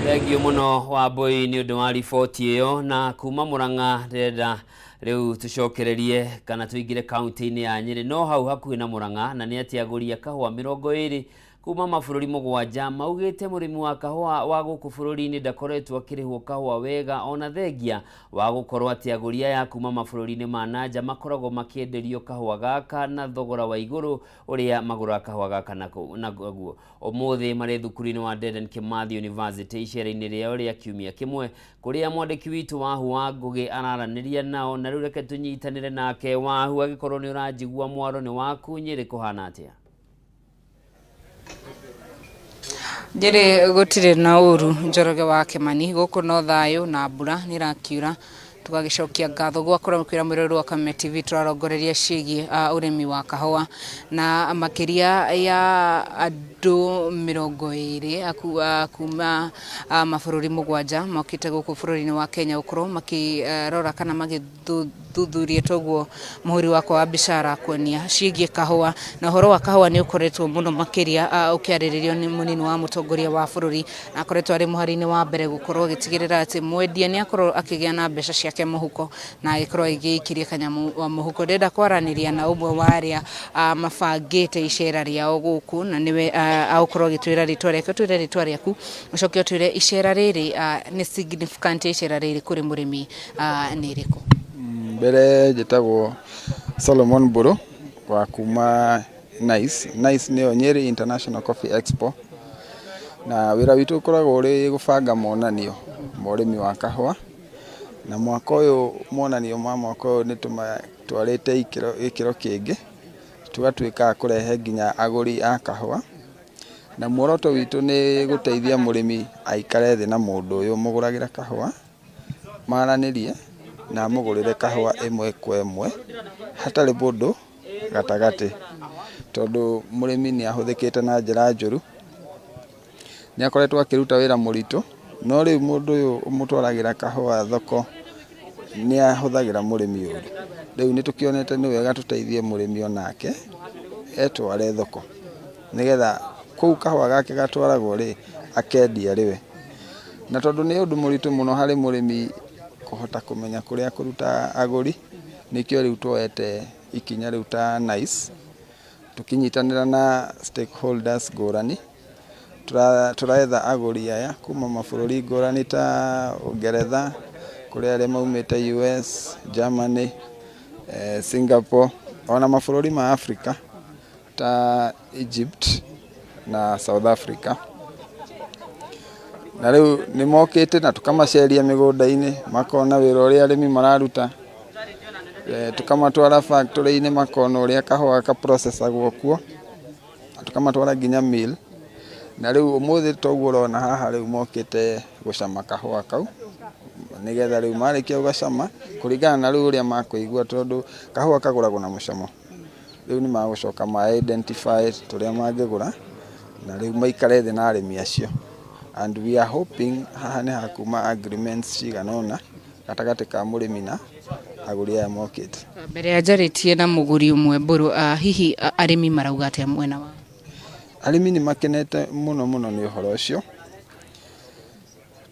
Thengiũ mũno Wambui nĩ ũndũ wa riboti ĩyo. Na kuma Murang'a ndĩrenda rĩu tũcokererie kana tũingĩre kaunti-inĩ ya Nyĩrĩ, no hau hakuhĩ na Murang'a, na nĩ atĩ agũri a kahũa 20 kuma mabũrũri 7 maugĩte mũrĩmi wa kahũa wa gũkũ bũrũri-inĩ ndakoretwo akĩrĩhwo kahũa wega, ona thengia wa gũkorwo atĩ agũri aya kuma mabũrũri-inĩ ma nanja makoragwo makĩenderio kahũa gaka na thogora wa igũrũ ũrĩa magũraga kahũa gaka naguo. Ũmũthĩ marĩ thukuru-inĩ wa Dedan Kimathi University icera-inĩ rĩao rĩa kiumia kĩmwe, kũrĩa mwandĩki witũ Wahu wa Ngũgĩ araranĩria nao. Na rĩu reke tũnyitanĩre nake. Wahu, agĩkorwo nĩ ũranjigua, mwaro nĩ waku. Nyĩrĩ kũhana atĩa? Njĩrĩ gũtirĩ na ũru, Njoroge wa Kĩmani. Gũkũ no thayũ na mbura nĩ ĩrakiura. Tũgagĩcokia ngatho gwakorwo kwĩra mwĩroreri wa Kameme TV tũrarongoreria ciĩgiĩ ũrĩmi wa kahũa na makĩria ya andũ 20 kuma mabũrũri 7 mokĩte gũkũ bũrũri-inĩ wa Kenya gũkorwo makĩrora kana magĩthuthuria toguo mũhũri wakwa wa mbica kuonia ciĩgiĩ kahũa. Na ũhoro wa kahũa nĩ ũkoretwo mũno makĩria ũkĩarĩrĩrio nĩ mũnini wa mũtongoria wa bũrũri, na akoretwo arĩ mũhari-inĩ wa mbere gũkorwo agĩtigĩrĩra atĩ mwendia nĩ akorwo akĩgĩa na mbeca ciake mũhuko na agĩkorwo agĩgĩikĩria kanyamũ mũhuko. Ndĩrenda kwaranĩria na ũmwe wa arĩa mabangĩte icera rĩao gũkũ, na nĩwe agũkorwo agĩtwĩra rĩtwa rĩake. Twĩre rĩtwa rĩaku, ũcoke ũtwĩre icera rĩrĩ, nĩ significant ya icera rĩrĩ kũrĩ mũrĩmi nĩ ĩrĩkũ? Mbere njĩtagwo Solomon Mbũrũ wa kuma NICE. NICE nĩyo Nyeri International Coffee Expo, na wĩra witũ ũkoragwo ũrĩ gũbanga monanio ma ũrĩmi wa kahũa. Na mwaka ũyũ, monanio ma mwaka ũyũ nĩ tũmatwarĩte gĩkĩro kĩngĩ, tũgatuĩka a kũrehe nginya agũri a kahũa. Na muoroto witũ nĩ gũteithia mũrĩmi aikare thĩ na mũndũ ũyũ ũmũgũragĩra kahũa, maranĩrie na amũgũrĩre kahũa ĩmwe kwa ĩmwe hatarĩ mũndũ gatagatĩ, tondũ mũrĩmi nĩ ahũthĩkĩte na njĩra njũru. Nĩ akoretwo akĩruta wĩra mũritũ, no rĩu mũndũ ũyũ ũmũtwaragĩra kahũa thoko nĩ ahũthagĩra mũrĩmi ũru. Rĩu nĩ tũkĩonete nĩ wega tũteithie mũrĩmi onake etware thoko, nĩgetha kũu kahũa gake gatwaragwo rĩ, akendia rĩwe. Na tondũ nĩ ũndũ mũritũ mũno harĩ mũrĩmi kũhota kũmenya kũrĩa kũruta agũri, nĩkĩo rĩu tuoete ikinya rĩu ta NICE, tũkĩnyitanĩra na stakeholders ngũrani. Tũretha agũri aya kuma mabũrũri ngũrani ta Ũngeretha, kũrĩ arĩa maumĩte US, Germany, Singapore, ona mabũrũri ma Africa ta Egypt na South Africa. Na rĩu nĩ mokĩte na tũkamaceria mĩgũnda-inĩ, makona wĩra ũrĩa arĩmi mararuta, tũkamatwara factory-inĩ makona ũrĩa kahũa ka processagwo kuo, na tũkamatwara nginya mill. Na rĩu ũmũthĩ toguo ũrona haha, rĩu mokĩte gũcama kahũa kau, nĩgetha rĩu marĩkia gũgacama kũringana na rĩu ũrĩa makũigua, tondũ kahũa kagũragwo na mũcamo. Rĩu nĩ magũcoka ma identify tũrĩa mangĩgũra, na rĩu maikare thĩ na arĩmi acio. And we are hoping haha nĩ hakuma agreements cigana ũna gatagatĩ ka mũrĩmi na agũri aya mokĩte. Mbere ya njarĩtie na mũgũri ũmwe Mbũrũ, hihi arĩmi marauga atĩa mwena wao? Arĩmi nĩ makenete mũno mũno nĩ ũhoro ũcio,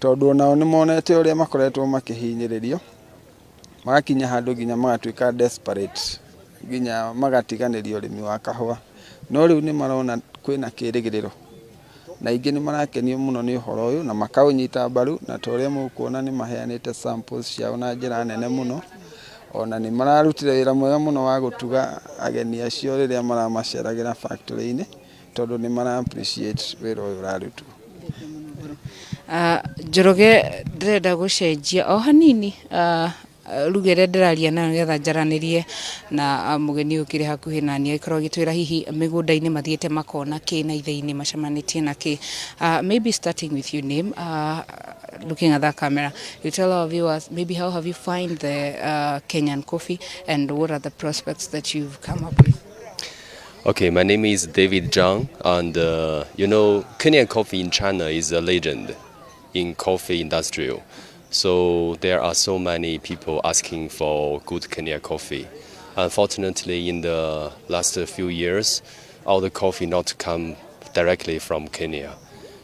tondũ onao nĩ monete ũrĩa makoretwo makĩhinyĩrĩrio, magakinya handũ nginya magatuĩka desperate, nginya magatiganĩria ũrĩmi wa kahũa. No rĩu nĩ marona kwĩna kĩrĩgĩrĩro, na aingĩ nĩ marakenio mũno nĩ ũhoro ũyũ na makaũnyita mbaru. Na ta ũrĩa mũkuona, nĩ maheanĩte samples ciao na njĩra nene mũno. Ona nĩ mararutire wĩra mwega mũno wa gũtuga ageni acio rĩrĩa maramaceragĩra factory-inĩ, tondũ nĩ mara appreciate wĩra ũyũ ũrarutwo. Njoroge, ndĩrenda gũcenjia o hanini ruga ĩrĩa ndĩraria nayo nĩgetha njaranĩrie na mũgeni ũyũ ũkĩrĩ hakuhĩ nani, agĩkorwo agĩtwĩra hihi mĩgũnda-inĩ mathiĩte makona kĩ na ithĩi-inĩ macemanĩtie na kĩ. Maybe starting with your name, looking at that camera, you tell our viewers maybe how have you find the Kenyan coffee and what are the prospects that you've come up with? Okay, my name is David Zhang, and Kenyan coffee in China is a legend in coffee industry. So there are so many people asking for good Kenya coffee. Unfortunately, in the last few years, all the coffee not come directly from Kenya.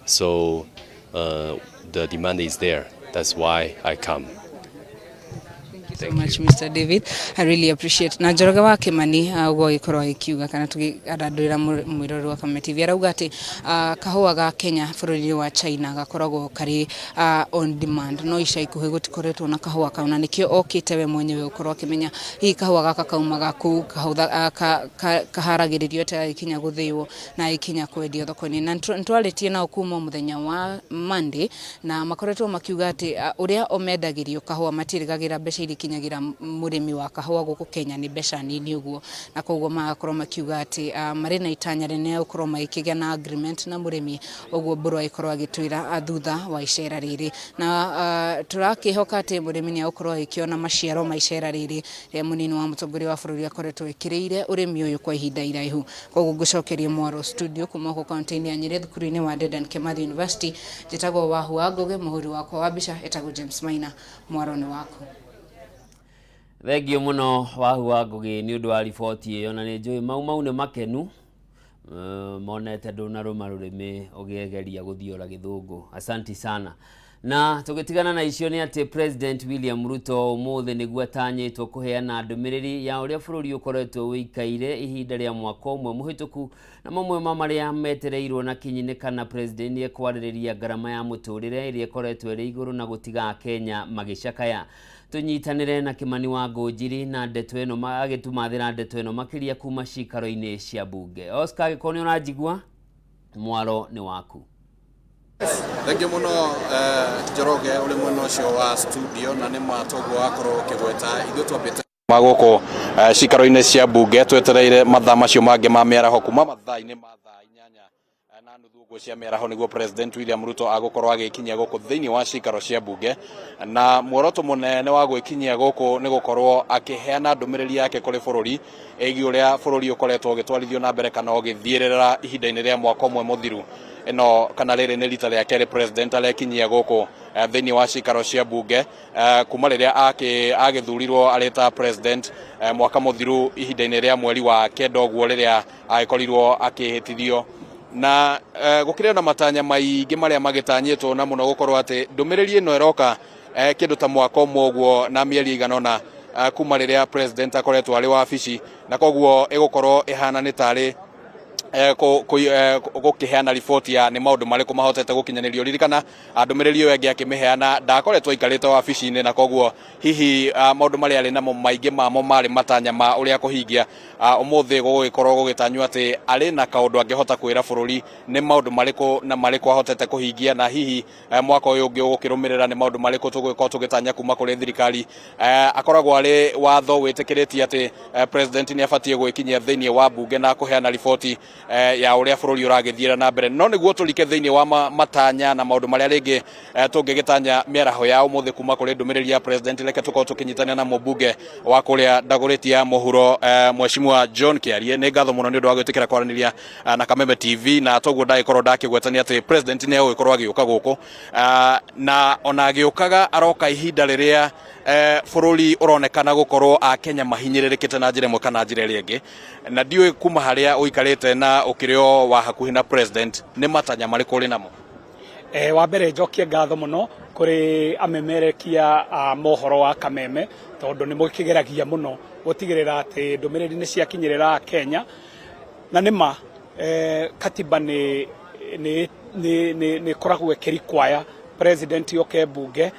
So the demand is there. That's why I come. Thank you so much, Mr. David. I really appreciate. Na Njoroge wa Kimani ũguo agĩkorwo agĩkiuga kana tũgĩandandũrĩra mwĩroreri wa Kameme TV, arauga atĩ kahũa ga Kenya bũrũri-inĩ wa China gakoragwo karĩ on demand, no ica ikuhĩ gũtikoretwo na kahũa kau, na nĩkĩo okĩte we mwenyewe gũkorwo akĩmenya hihi kahũa gaka kaumaga kũ, kaharagĩrĩrio atĩa gagĩkinya gũthĩo na gagĩkinya kwendio thoko-inĩ. Na nĩtwarĩtie nao kuma mũthenya wa Monday, na makoretwo makiuga atĩ ũrĩa o mendagĩrio kahũa matiĩrĩgagĩra mbeca iria ikinyaga ikinyagira mũrĩmi wa kahũa gũkũ Kenya nĩ mbeca nini ũguo, na koguo magakorwo makiuga atĩ marĩ na itanya rĩnene gũkorwo magĩkĩgĩa na agreement na mũrĩmi ũguo. Mbũrũ agĩkorwo agĩtwĩra thutha wa icera rĩrĩ, na tũrakĩhoka atĩ mũrĩmi nĩ agũkorwo agĩkĩona maciaro ma icera rĩrĩ rĩa mũnini wa mũtongoria wa bũrũri akoretwo ĩkĩrĩire ũrĩmi ũyũ kwa ihinda iraihu. Koguo ngũcokerie mwaro studio kuma gũkũ kaunti-inĩ ya Nyĩrĩ, thukuru-inĩ wa Dedan Kimathi University. Njĩtagwo Wahu wa Ngũgĩ, mũhũri wakwa wa mbica ĩtagwo James Maina. Mwaro nĩ waku. Thengio mũno, Wahu wa Ngũgĩ, nĩ ũndũ wa riboti ĩyo, na nĩ njũĩ Mau Mau nĩ makenu monete ndũnarũma rũrĩmĩ ũgĩegeria gũthiora gĩthũngũ. Asanti sana. Na tũgĩtigana na icio nĩ atĩ President William Ruto ũmũthĩ nĩguo atanyĩtwo kũheana ndũmĩrĩri ya ũrĩa bũrũri ũkoretwo ũikaire ihinda rĩa mwaka ũmwe mũhĩtũku, na mamwe ma marĩa metereirwo na kinyi nĩ kana President nĩ ekwarĩrĩria ngarama ya mũtũrĩre ĩrĩa ĩkoretwo ĩrĩ igũrũ na gũtiga Akenya magĩcakaya. Tũnyitanĩre na Kĩmani wa Ngũnjiri na ndeto ĩno, agĩtũmathĩra ndeto ĩno makĩria kuma cikaro-inĩ cia mbunge. Oscar, angĩkorwo nĩ ũranjigua, mwaro nĩ waku. Thengiũ mũno, Njoroge, ũrĩ mwena ũcio wa studio, na nĩ ma toguo wakorwo ũkĩgweta, ithuĩ twambĩte ma gũkũ cikaro-inĩ cia mbunge twetereire mathaa macio mangĩ ma mĩaraho, kuma mathaa-inĩ ma thaa 8:30 ũguo cia mĩaraho, nĩguo President William Ruto agũkorwo agĩkinyia gũkũ thĩinĩ wa cikaro cia mbunge. Na muoroto mũnene wa gwĩkinyia gũkũ nĩ gũkorwo akĩheana ndũmĩrĩri yake kũrĩ bũrũri ĩgiĩ ũrĩa bũrũri ũkoretwo ũgĩtwarithio na mbere kana ũgĩthiĩrĩra ihinda-inĩ rĩa mwaka ũmwe mũthiru. Ĩno kana rĩrĩ nĩ rita rĩa kerĩ President arekinyia gũkũ thĩinĩ wa cikaro cia mbunge kuma rĩrĩa agĩthurirwo arĩ ta president mwaka mũthiru, ihinda-inĩ rĩa mweri wa 9 ũguo, rĩrĩa agĩkorirwo akĩhĩtithio. Na gũkĩrĩ na matanya maingĩ marĩa magĩtanyĩtwo, na mũno gũkorwo atĩ ndũmĩrĩri ĩno ĩroka kĩndũ ta mwaka ũmwe ũguo na mĩeri ĩigana ũna kuma rĩrĩa president akoretwo arĩ wabici, na koguo ĩgũkorwo ĩhana nĩ tarĩ gũkĩheana riboti ya nĩ maũndũ marĩkũ mahotete gũkinyanĩrio. Ririkana ndũmĩrĩri ĩyo ĩngĩ akĩmĩheana ndakoretwo aikarĩte wabici-inĩ, na koguo hihi maũndũ marĩa arĩ namo maingĩ mamo marĩ matanya ma ũrĩa kũhingia. Ũmũthĩ gũgũgĩkorwo gũgĩtanywo atĩ arĩ na kaũndũ angĩhota kwĩra bũrũri nĩ maũndũ marĩkũ na marĩkũ ahotete kũhingia, na hihi mwaka ũyũ ũngĩ ũgũkĩrũmĩrĩra nĩ maũndũ marĩkũ tũgũgĩkorwo tũgĩtanya kuma kũrĩ thirikari. Akoragwo arĩ watho wĩtĩkĩrĩtie atĩ president nĩ abatiĩ gwĩkinyia thĩinĩ wa mbunge na kũheana riboti ya ũrĩa bũrũri ũragĩthiĩra na mbere. No nĩguo tũrike thĩinĩ wa matanya na maũndũ marĩa rĩngĩ tũngĩgĩtanya mĩaraho ya ũmũthĩ kuma kũrĩ ndũmĩrĩri ya president, reke tũkorwo tũkĩnyitanĩra na mũmbunge wa kũrĩa Dagoretti ya mũhuro, Mheshimiwa John Kĩarie. Nĩ ngatho mũno nĩ ũndũ wa gwĩtĩkĩra kwaranĩria na Kameme TV. Na toguo ndagĩkorwo ndakĩgwetania atĩ president nĩ egũgĩkorwo agĩũka gũkũ, na ona agĩũkaga aroka ihinda rĩrĩa bũrũri ũronekana gũkorwo Akenya mahinyĩrĩrĩkĩte na njĩra ĩmwe kana njĩra ĩrĩa ĩngĩ. Na ndiũĩ kuma harĩa ũikarĩte na ũkĩrĩ o wa hakuhĩ na president, nĩ matanya marĩkũ ũrĩ namo? Wa mbere njokie ngatho mũno kũrĩ amemerekia a mohoro wa Kameme, tondũ nĩ mũkĩgeragia mũno gũtigĩrĩra atĩ ndũmĩrĩri nĩ ciakinyĩrĩra Akenya. Na nĩ ma katiba nĩ ĩkoragwo ĩkĩrikwaya president oke mbunge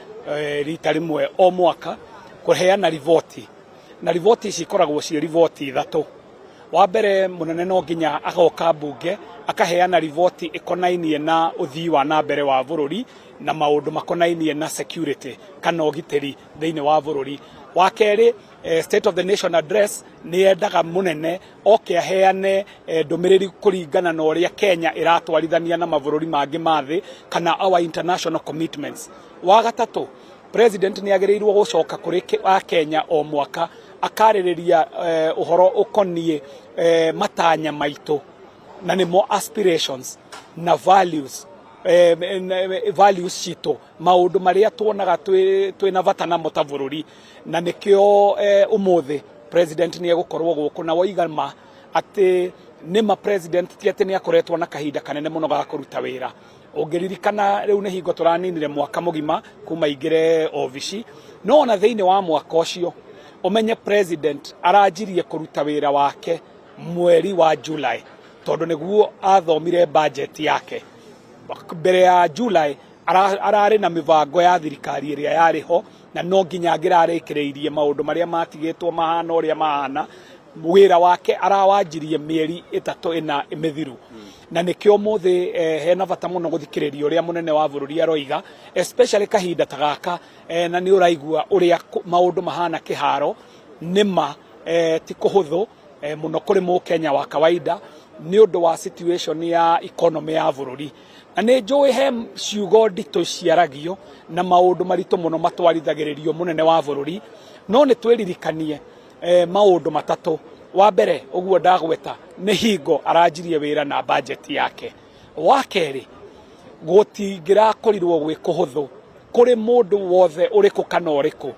rita rĩmwe o mwaka kũheana riboti, na riboti ici ikoragwo ciĩ riboti ithatũ. Wa mbere mũnene no nginya agoka mbunge akaheana riboti ĩkonainie na ũthii wa na mbere wa bũrũri na maũndũ makonainie na security kana ũgitĩri thĩinĩ wa bũrũri. Wa kerĩ, State of the Nation Address nĩ yendaga mũnene oke aheane ndũmĩrĩri kũringana na ũrĩa Kenya ĩratwarithania na mabũrũri mangĩ ma thĩ kana our international commitments. Wa gatatũ, president nĩ agĩrĩirwo gũcoka kũrĩ Akenya o mwaka akarĩrĩria ũhoro ũkoniĩ matanya maitũ, na nĩmo aspirations na values citũ, maũndũ marĩa tuonaga twĩ na bata namo ta bũrũri. Na nĩkĩo ũmũthĩ president nĩ egũkorwo gũkũ. Na woiga ma atĩ nĩma president ti atĩ nĩ akoretwo na kahinda kanene mũno ga kũruta wĩra. Ũngĩririkana, rĩu nĩ hingo tũraninire mwaka mũgima kuma aingĩre obici, no ona thĩinĩ wa mwaka ũcio, ũmenye president aranjirie kũruta wĩra wake mweri wa July, tondũ nĩguo athomire budget yake. Mbere ya July ararĩ na mĩbango ya thirikari ĩrĩa yarĩ ho, na no nginya angĩrarĩkĩrĩirie maũndũ marĩa matigĩtwo mahana ũrĩa mahana. Wĩra wake arawanjirie mĩeri ĩtatũ ĩna mĩthiru, na nĩkĩo ũmũthĩ hena bata mũno gũthikĩrĩria ũrĩa mũnene wa bũrũri aroiga, especially kahinda ta gaka, na nĩ ũraigua ũrĩa maũndũ mahana kĩharo. Nĩma ti kũhũthũ mũno kũrĩ mũkenya wa kawaida nĩ ũndũ wa situation ya economy ya bũrũri, na nĩ njũĩ he ciugo nditũ ciaragio na maũndũ maritũ mũno matwarithagĩrĩrio mũnene wa bũrũri, no nĩ twĩririkanie maũndũ matatũ. Wa mbere, ũguo ndagweta, nĩ hingo aranjirie wĩra na budget yake. Wa kerĩ, gũtingĩrakorirwo gwĩ kũhũthũ kũrĩ mũndũ wothe ũrĩkũ kana ũrĩkũ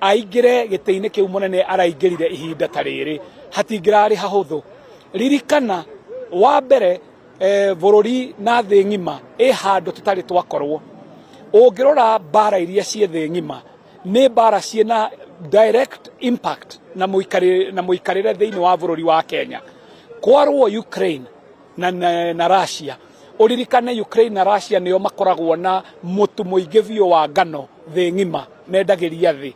aingĩre gĩtĩ-inĩ kĩu mũnene araingĩrire ihinda ta rĩrĩ, hatingĩrarĩ hahũthũ. Ririkana, wa mbere, bũrũri na thĩ ng'ima ĩ handũ tũtarĩ twakorwo. Ũngĩrora mbara iria ciĩ thĩ ng'ima, nĩ mbara ciĩna direct impact na mũikarĩre thĩinĩ wa bũrũri wa Kenya. Kwarwo Ukraine na Russia, ũririkane Ukraine na Russia nĩo makoragwo na mũtu mũingĩ biũ wa ngano thĩ ng'ima, mendagĩria thĩ,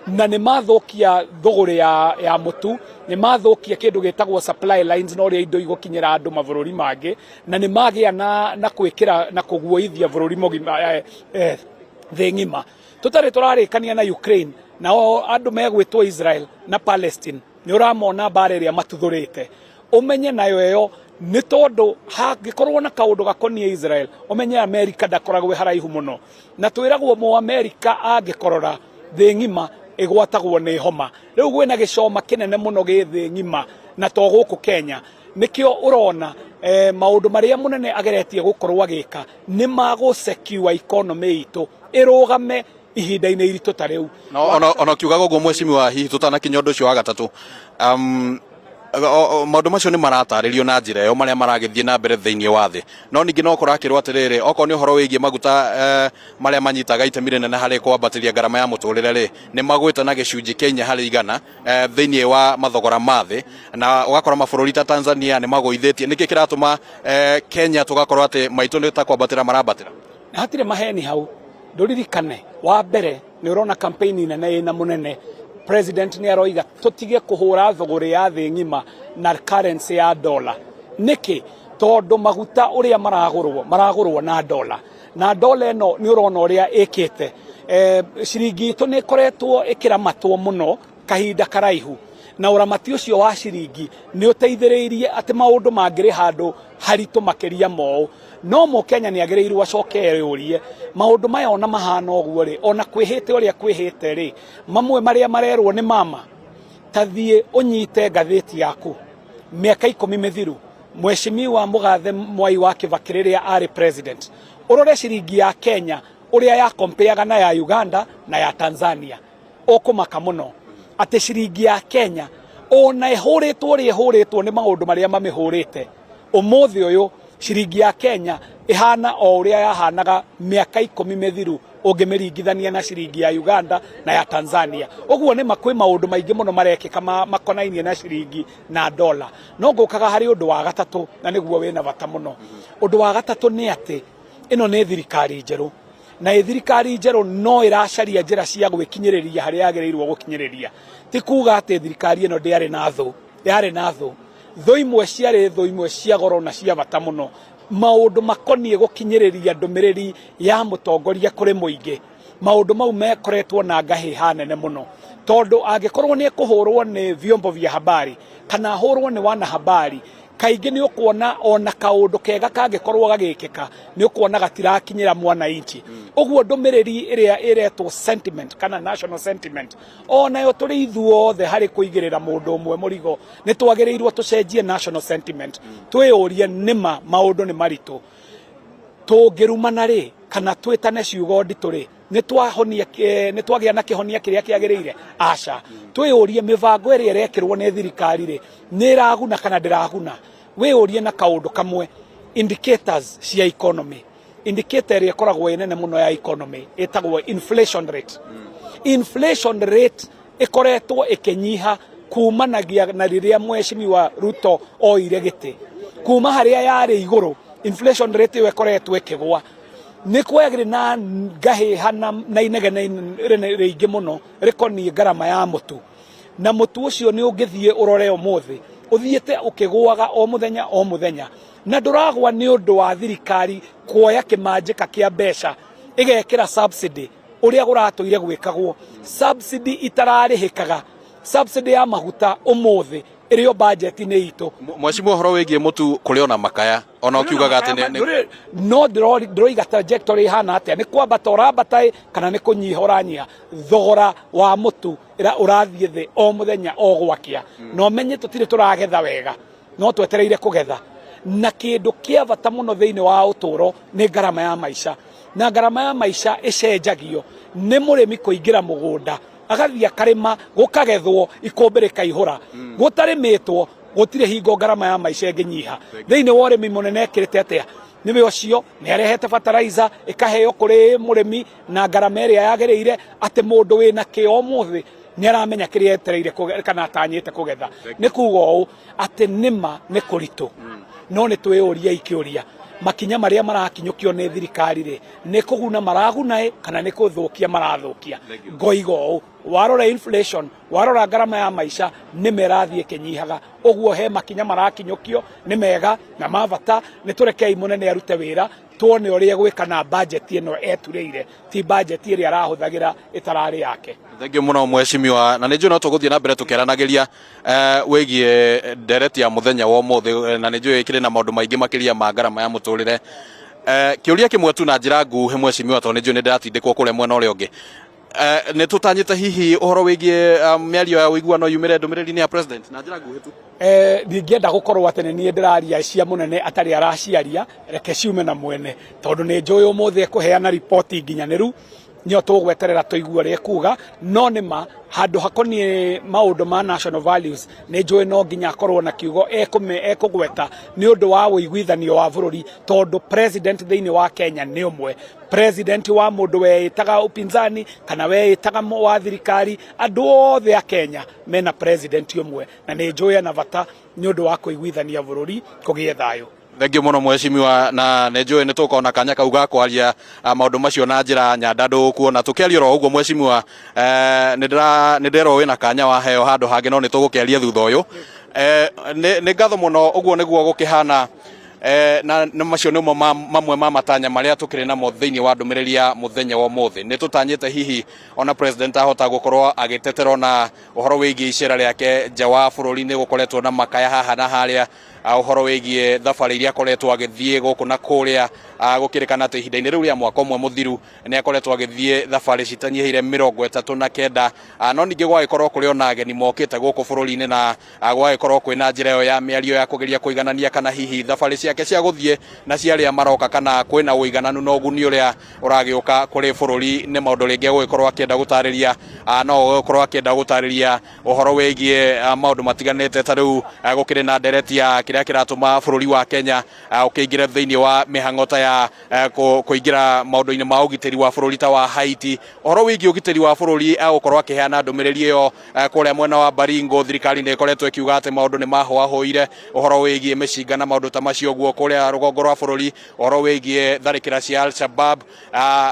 na nĩ mathũkia thũgũrĩ ya mũtu, nĩ mathũkia kĩndũ gĩtagwo supply lines na ũrĩa indo igũkinyĩra andũ mabũrũri mangĩ, na nĩ magĩa na gwĩkĩra na kũguoithia bũrũri mũgima, thĩ ng'ima. Tũtarĩ tũrarĩkania na Ukraine, nao andũ megwĩtwo Israel na Palestine, nĩ ũramona mbara ĩrĩa matuthũrĩte. Ũmenye nayo ĩyo nĩ tondũ hangĩkorwo na kaũndũ gakoniĩ Israel, ũmenye Amerika ndakoragwo ĩ haraihu mũno, na twĩragwo mũ Amerika angĩkorora thĩ ng'ima ĩgwatagwo nĩ homa. Rĩu gwĩna gĩcoma kĩnene mũno gĩ thĩ ng'ima na to gũkũ Kenya. Nĩkĩo ũrona maũndũ marĩa mũnene ageretie gũkorwo agĩka nĩ ma gũ secure economy itũ ĩrũgame ihinda-inĩ iritũ ta rĩu. No, ona ũkiugaga ũguo, mheshimiwa, hihi tũtanakinya ũndũ ũcio wa gatatũ, maũndũ macio nĩ maratarĩrio na njĩra ĩyo marĩa maragĩthiĩ na mbere thĩinĩ wa thĩ, no ningĩ no kũrakĩrwo atĩrĩrĩ, okorwo nĩ ũhoro wĩgiĩ maguta marĩa manyitaga itemi rĩnene harĩ kwambatĩria ngarama ya mũtũrĩre rĩ, nĩ magwĩte na gĩcunjĩ kĩa 4% thĩinĩ wa mathogora ma thĩ, na ũgakora mabũrũri ta Tanzania nĩ magũithĩtie. Nĩkĩ kĩratũma Kenya tũgakorwo atĩ maitũ nĩ ta kwambatĩra marambatĩra? Na hatirĩ maheni hau. Ndũririkane, wa mbere nĩ ũrona campaign nene ĩna mũnene president nĩ aroiga tũtige kũhũra thũgũrĩ ya thĩ ng'ima na currency ya dollar. Nĩkĩ? Tondũ maguta ũrĩa maragũrwo, maragũrwo na dollar, na dollar ĩno nĩ ũrona ũrĩa ĩkĩte. Ciringi itũ nĩ ĩkoretwo ĩkĩramatwo mũno kahinda karaihu, na ũramati ũcio wa ciringi nĩ ũteithĩrĩirie atĩ maũndũ mangĩrĩ handũ haritũ makĩria moũ. No mũkenya nĩ agĩrĩirwo acoke eyũrie, maũndũ maya ona mahana ũguo rĩ, ona kwĩhĩte ũrĩa kwĩhĩte rĩ, mamwe marĩa marerwo nĩ mama. Ta thiĩ ũnyite ngathĩti yaku mĩaka 10 mĩthiru, Mheshimiwa Mũgathe Mwai wa Kibaki rĩrĩa arĩ president, ũrore ciringi ya Kenya ũrĩa ya kompeaga na ya Uganda na ya Tanzania. Ũkũmaka mũno atĩ ciringi ya Kenya ona ĩhũrĩtwo ũrĩa ĩhũrĩtwo nĩ maũndũ marĩa mamĩhũrĩte, ũmũthĩ ũyũ ciringi ya Kenya ĩhana o ũrĩa yahanaga mĩaka 10 mĩthiru ũngĩmĩringithania na ciringi ya Uganda na ya Tanzania. Ũguo nĩ kwĩ maũndũ maingĩ mũno marekĩka makonainie na ciringi na dola. No ngũkaga harĩ ũndũ wa gatatũ, na nĩguo wĩna bata mũno. Ũndũ wa gatatũ nĩ atĩ ĩno nĩ thirikari njerũ, na ĩ thirikari njerũ no ĩracaria njĩra cia gwĩkinyĩrĩria harĩa yagĩrĩirwo gũkinyĩrĩria. Ti kuga atĩ thirikari ĩno ndĩarĩ na thũ, yarĩ na thũ. Thũ imwe ciarĩ thũ imwe cia goro na cia bata mũno, maũndũ makoniĩ gũkinyĩrĩria ndũmĩrĩri ya mũtongoria kũrĩ mũingĩ. Maũndũ mau mekoretwo na ngahĩha nene mũno, tondũ angĩkorwo nĩ ekũhũrwo nĩ vyombo vya habari kana ahũrwo nĩ wanahabari, kaingĩ nĩ ũkuona ona kaũndũ kega kangĩkorwo gagĩkĩka, nĩ ũkuona gatirakinyĩra mwananchi. Ũguo ndũmĩrĩri ĩrĩa ĩretwo sentiment kana national sentiment, onayo tũrĩ ithuothe harĩ kũigĩrĩra mũndũ ũmwe mũrigo, nĩ twagĩrĩirwo tũcenjie national sentiment. Twĩyũrie, nĩma maũndũ nĩ maritũ, tũngĩrumana rĩ kana twĩtane ciugo nditũ rĩ, nĩ twagĩa na kĩhonia kĩrĩa kĩagĩrĩire? Aca. Twĩyũrie, mĩbango ĩrĩa ĩrekĩrwo nĩ thirikari rĩ, nĩ ĩraguna kana ndĩraguna? Wĩyũrie na kaũndũ kamwe, indicators cia economy, indicator ĩrĩa ĩkoragwo ĩ nene mũno ya economy ĩtagwo inflation rate. Inflation rate ĩkoretwo ĩkĩnyiha kumanagia na rĩrĩa Mheshimiwa Ruto oire gĩtĩ. Kuma harĩa yarĩ igũrũ, inflation rate ĩyo ĩkoretwo ĩkĩgwa. Nĩ kwagĩrĩ na ngahĩha na inegene rĩingĩ mũno rĩkoniĩ ngarama ya mũtu. Na mũtu ũcio nĩ ũngĩthiĩ ũrore ũmũthĩ ũthiĩte ũkĩgũaga o mũthenya o mũthenya, na ndũragwa nĩ ũndũ wa thirikari kuoya kĩmanjĩka kĩa mbeca ĩgekĩra subsidy ũrĩa kũratũire gwĩkagwo. Subsidy itararĩhĩkaga, subsidy ya maguta ũmũthĩ ĩrĩ o budget-inĩ itũ. Mheshimiwa, ũhoro wĩgiĩ mũtu kũrĩ ona makaya ona ũkiugaga atĩ nĩ no ndĩroiga trajectory ĩhana atĩa, nĩ kwambata ũrambata ĩ kana nĩ kũnyiha ũranyiha. Thogora wa mũtu ũrathiĩ thĩ o mũthenya o gwakĩa, na ũmenye tũtirĩ tũragetha wega, no twetereire kũgetha. Na kĩndũ kĩa bata mũno thĩinĩ wa ũtũũro nĩ ngarama ya maica, na ngarama ya maica ĩcenjagio nĩ mũrĩmi kũingĩra mũgũnda agathiĩ akarĩma, gũkagethwo, ikũmbĩ rĩkaihũra. Gũtarĩmĩtwo gũtirĩ hingo ngarama ya maica ĩngĩnyiha. Thĩinĩ wa ũrĩmi mũnene ekĩrĩte atĩa? Nĩwe ũcio nĩ arehete fertilizer ĩkaheo kũrĩ mũrĩmi na ngarama ĩrĩa yagĩrĩire, atĩ mũndũ wĩna kĩo ũmũthĩ nĩ aramenya kĩrĩa etereire kana atanyĩte kũgetha. Nĩ kuga ũũ atĩ nĩma nĩ kũritũ, no nĩ twĩyũriei kĩũria, makinya marĩa marakinyũkio nĩ thirikari rĩ, nĩ kũguna maraguna ĩ kana nĩ kũthũkia marathũkia? Ngoiga ũũ, warora inflation, warora ngarama ya maica, nĩma ĩrathiĩ ĩkĩnyihaga. Ũguo he makinya marakinyũkio nĩ mega na ma bata. Nĩ tũrekei mũnene arute wĩra, tuone ũrĩa egwĩka na budget ĩno eturĩire, ti budget ĩrĩa arahũthagĩra ĩtararĩ yake. Thengiũ mũno mheshimiwa, na nĩ njũĩ no tũgũthiĩ na mbere tũkĩaranagĩria wĩgiĩ ndereti ya mũthenya wa ũmũthĩ, na nĩ njũĩ kĩrĩ na maũndũ maingĩ makĩria ma ngarama ya mũtũrĩre. Kĩũria kĩmwe tu na njĩra nguhĩ mheshimiwa, tondũ nĩ njũĩ nĩ ndĩratindĩkwo kũrĩa mwena ũrĩa ũngĩ. Nĩ tũtanyĩte hihi ũhoro wĩgiĩ mĩario ya ũiguano yumĩre ndũmĩrĩri-inĩ ya president na njĩra nguhĩ tu? Ndingĩenda gũkorwo atĩ nĩ niĩ ndĩraria cia mũnene atarĩ araciaria, reke ciume na mwene, tondũ nĩ njũĩ ũmũthĩ ekũheana riboti nginyanĩru, nĩyo tũgweterera tũigue ũrĩa ekuga. No nĩ ma handũ hakoniĩ maũndũ ma national values, nĩ njũĩ no nginya akorwo na kiugo ekũgweta nĩ ũndũ wa ũiguithanio wa bũrũri, tondũ president thĩinĩ wa Kenya nĩ ũmwe. President wa mũndũ weĩtaga upinzani kana weĩtaga wa thirikari, andũ othe a Kenya mena president ũmwe, na nĩ njũĩ ena bata nĩ ũndũ wa kũiguithania bũrũri kũgĩe thayũ. Thengiũ mũno mheshimiwa, na nĩ njũĩ nĩ tũkona kanya kau ga kwaria maũndũ macio na njĩra nyandandũ kuona tũkĩaria oro ũguo mheshimiwa. Nĩ ndĩrerwo wĩna kanya waheo handũ hangĩ, no nĩ tũgũkĩaria thutha ũyũ. Nĩ ngatho mũno, ũguo nĩguo gũkĩhana. Na macio nĩmo mamwe ma matanya marĩa tũkĩrĩ namo thĩinĩ wa ndũmĩrĩri ya mũthenya wa ũmũthĩ. Nĩ tũtanyĩte hihi ona president ahota gũkorwo agĩtetera ona ũhoro wĩgiĩ icera rĩake nja wa bũrũri. Nĩ gũkoretwo na makaya haha na harĩa, ũhoro wĩgiĩ thabarĩ iria akoretwo agĩthiĩ gũkũ na kũrĩa. Gũkĩrĩkana atĩ ihinda-inĩ rĩu rĩa mwaka ũmwe mũthiru nĩ akoretwo agĩthiĩ thabarĩ citanyihĩire 39. No ningĩ gwagĩkorwo kũrĩ ona ageni mokĩte gũkũ bũrũri-inĩ, na gwagĩkorwo kwĩna njĩra ĩyo ya mĩario ya kũgeria kũiganania kana hihi thabarĩ ciake cia gũthiĩ na cia arĩa maroka kana kwĩna ũigananu na ũguni ũrĩa ũragĩũka kũrĩ bũrũri. Nĩ maũndũ rĩngĩ egũgĩkorwo akĩenda gũtarĩria, no gũkorwo akĩenda gũtarĩria ũhoro wĩgiĩ maũndũ matiganĩte. Ta rĩu gũkĩrĩ na ndereti ya kĩrĩa kĩratũma bũrũri wa Kenya ũkĩingĩre thĩinĩ wa mĩhang'o ta ya kũingĩra maũndũ-inĩ ma ũgitĩri wa bũrũri ta wa Haiti. Ũhoro wĩgiĩ ũgitĩri wa bũrũri agũkorwo akĩheana ndũmĩrĩri ĩyo kũrĩa mwena wa Baringo. Thirikari nĩ ĩkoretwo ĩkiuga atĩ maũndũ nĩ mahũahũire ũhoro wĩgiĩ mĩcinga na maũndũ ta macio ũguo kũrĩa rũgongo rwa bũrũri, ũhoro wĩgiĩ tharĩkĩra cia Al-Shabaab.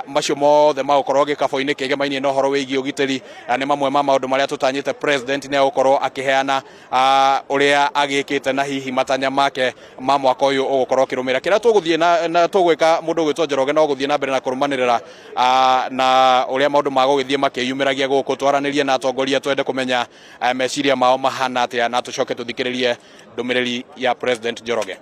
Macio mothe magũkorwo gĩkabũ-inĩ kĩgemainie na ũhoro wĩgiĩ ũgitĩri. Nĩ mamwe ma maũndũ marĩa tũtanyĩte president nĩ egũkorwo akĩheana ũrĩa agĩkĩte na hihi matanya make ma mwaka ũyũ ũgũkorwo ũkĩrũmĩrĩra. Kĩrĩa tũgũthiĩ na tũgwĩka mũndũ ũgwĩtwo Njoroge no gũthiĩ na mbere na kũrũmanĩrĩra na ũrĩa maũndũ magũgĩthiĩ makĩyumĩragia gũkũ, twaranĩrie na atongoria, twende kũmenya meciria mao mahana atĩa, na tũcoke tũthikĩrĩrie ndũmĩrĩri ya President Njoroge.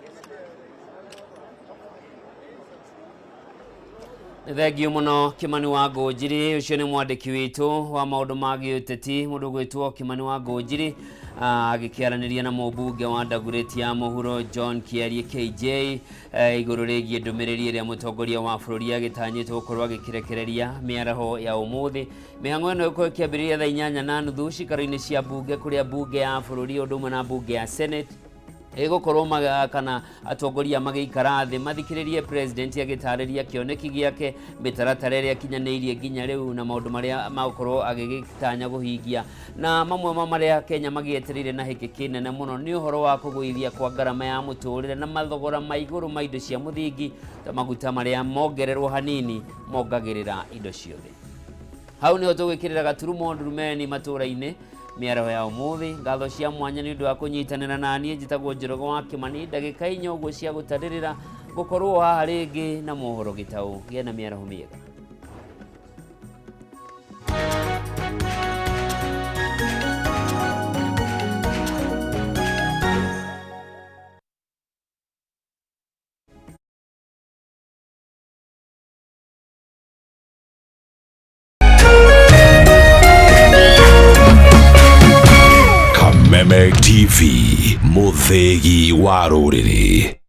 Nĩ thengiũ mũno Kimani wa Ngũnjiri, ũcio nĩ mwandĩki witũ wa maũndũ ma gĩũteti, mũndũ ũgwĩtwo Kimani wa Ngũnjiri, agĩkĩaranĩria na mũmbunge wa Dagoretti ya Mũhuro John Kĩarie KJ igũrũ rĩgiĩ ndũmĩrĩri ĩrĩa mũtongoria wa bũrũri agĩtanyĩtwo gũkorwo agĩkĩrekereria mĩaraho ya ũmũthĩ. Mĩhang'o ĩno ĩgũkorwo ĩkĩambĩrĩria thaa 8:30 cikaro-inĩ cia mbunge, kũrĩa mbunge ya bũrũri ũndũ ũmwe na mbunge ya Senate ĩgũkorwo kana atongoria magĩikara thĩ mathikĩrĩrie president agĩtarĩria kĩoneki gĩake, mĩtaratara ĩrĩa akinyanĩirie nginya rĩu na maũndũ marĩa magũkorwo agĩgĩtanya kũhingia. Na mamwe ma marĩa Kenya magĩetereire na hĩkĩ kĩnene mũno nĩ ũhoro wa kũgũithia kwa ngarama ya mũtũrĩre na mathogora ma igũrũ ma indo cia mũthingi ta maguta marĩa mongererwo hanini mongagĩrĩra indo ciothe. Hau niho tũgwĩkĩrĩra gaturumo ndurumeni matũra-inĩ. Mĩaraho ya ũmũthĩ, ngatho cia mwanya nĩ ũndũ wa kũnyitanĩra na niĩ. Njĩtagwo Njoroge wa Kĩmani, ndagĩka inya ũguo cia gũtarĩrĩra ngũkorwo haha rĩngĩ na mohoro gĩtaũ. Gĩa na mĩaraho mĩega. Kameme TV, mũthĩgi wa rũrĩrĩ.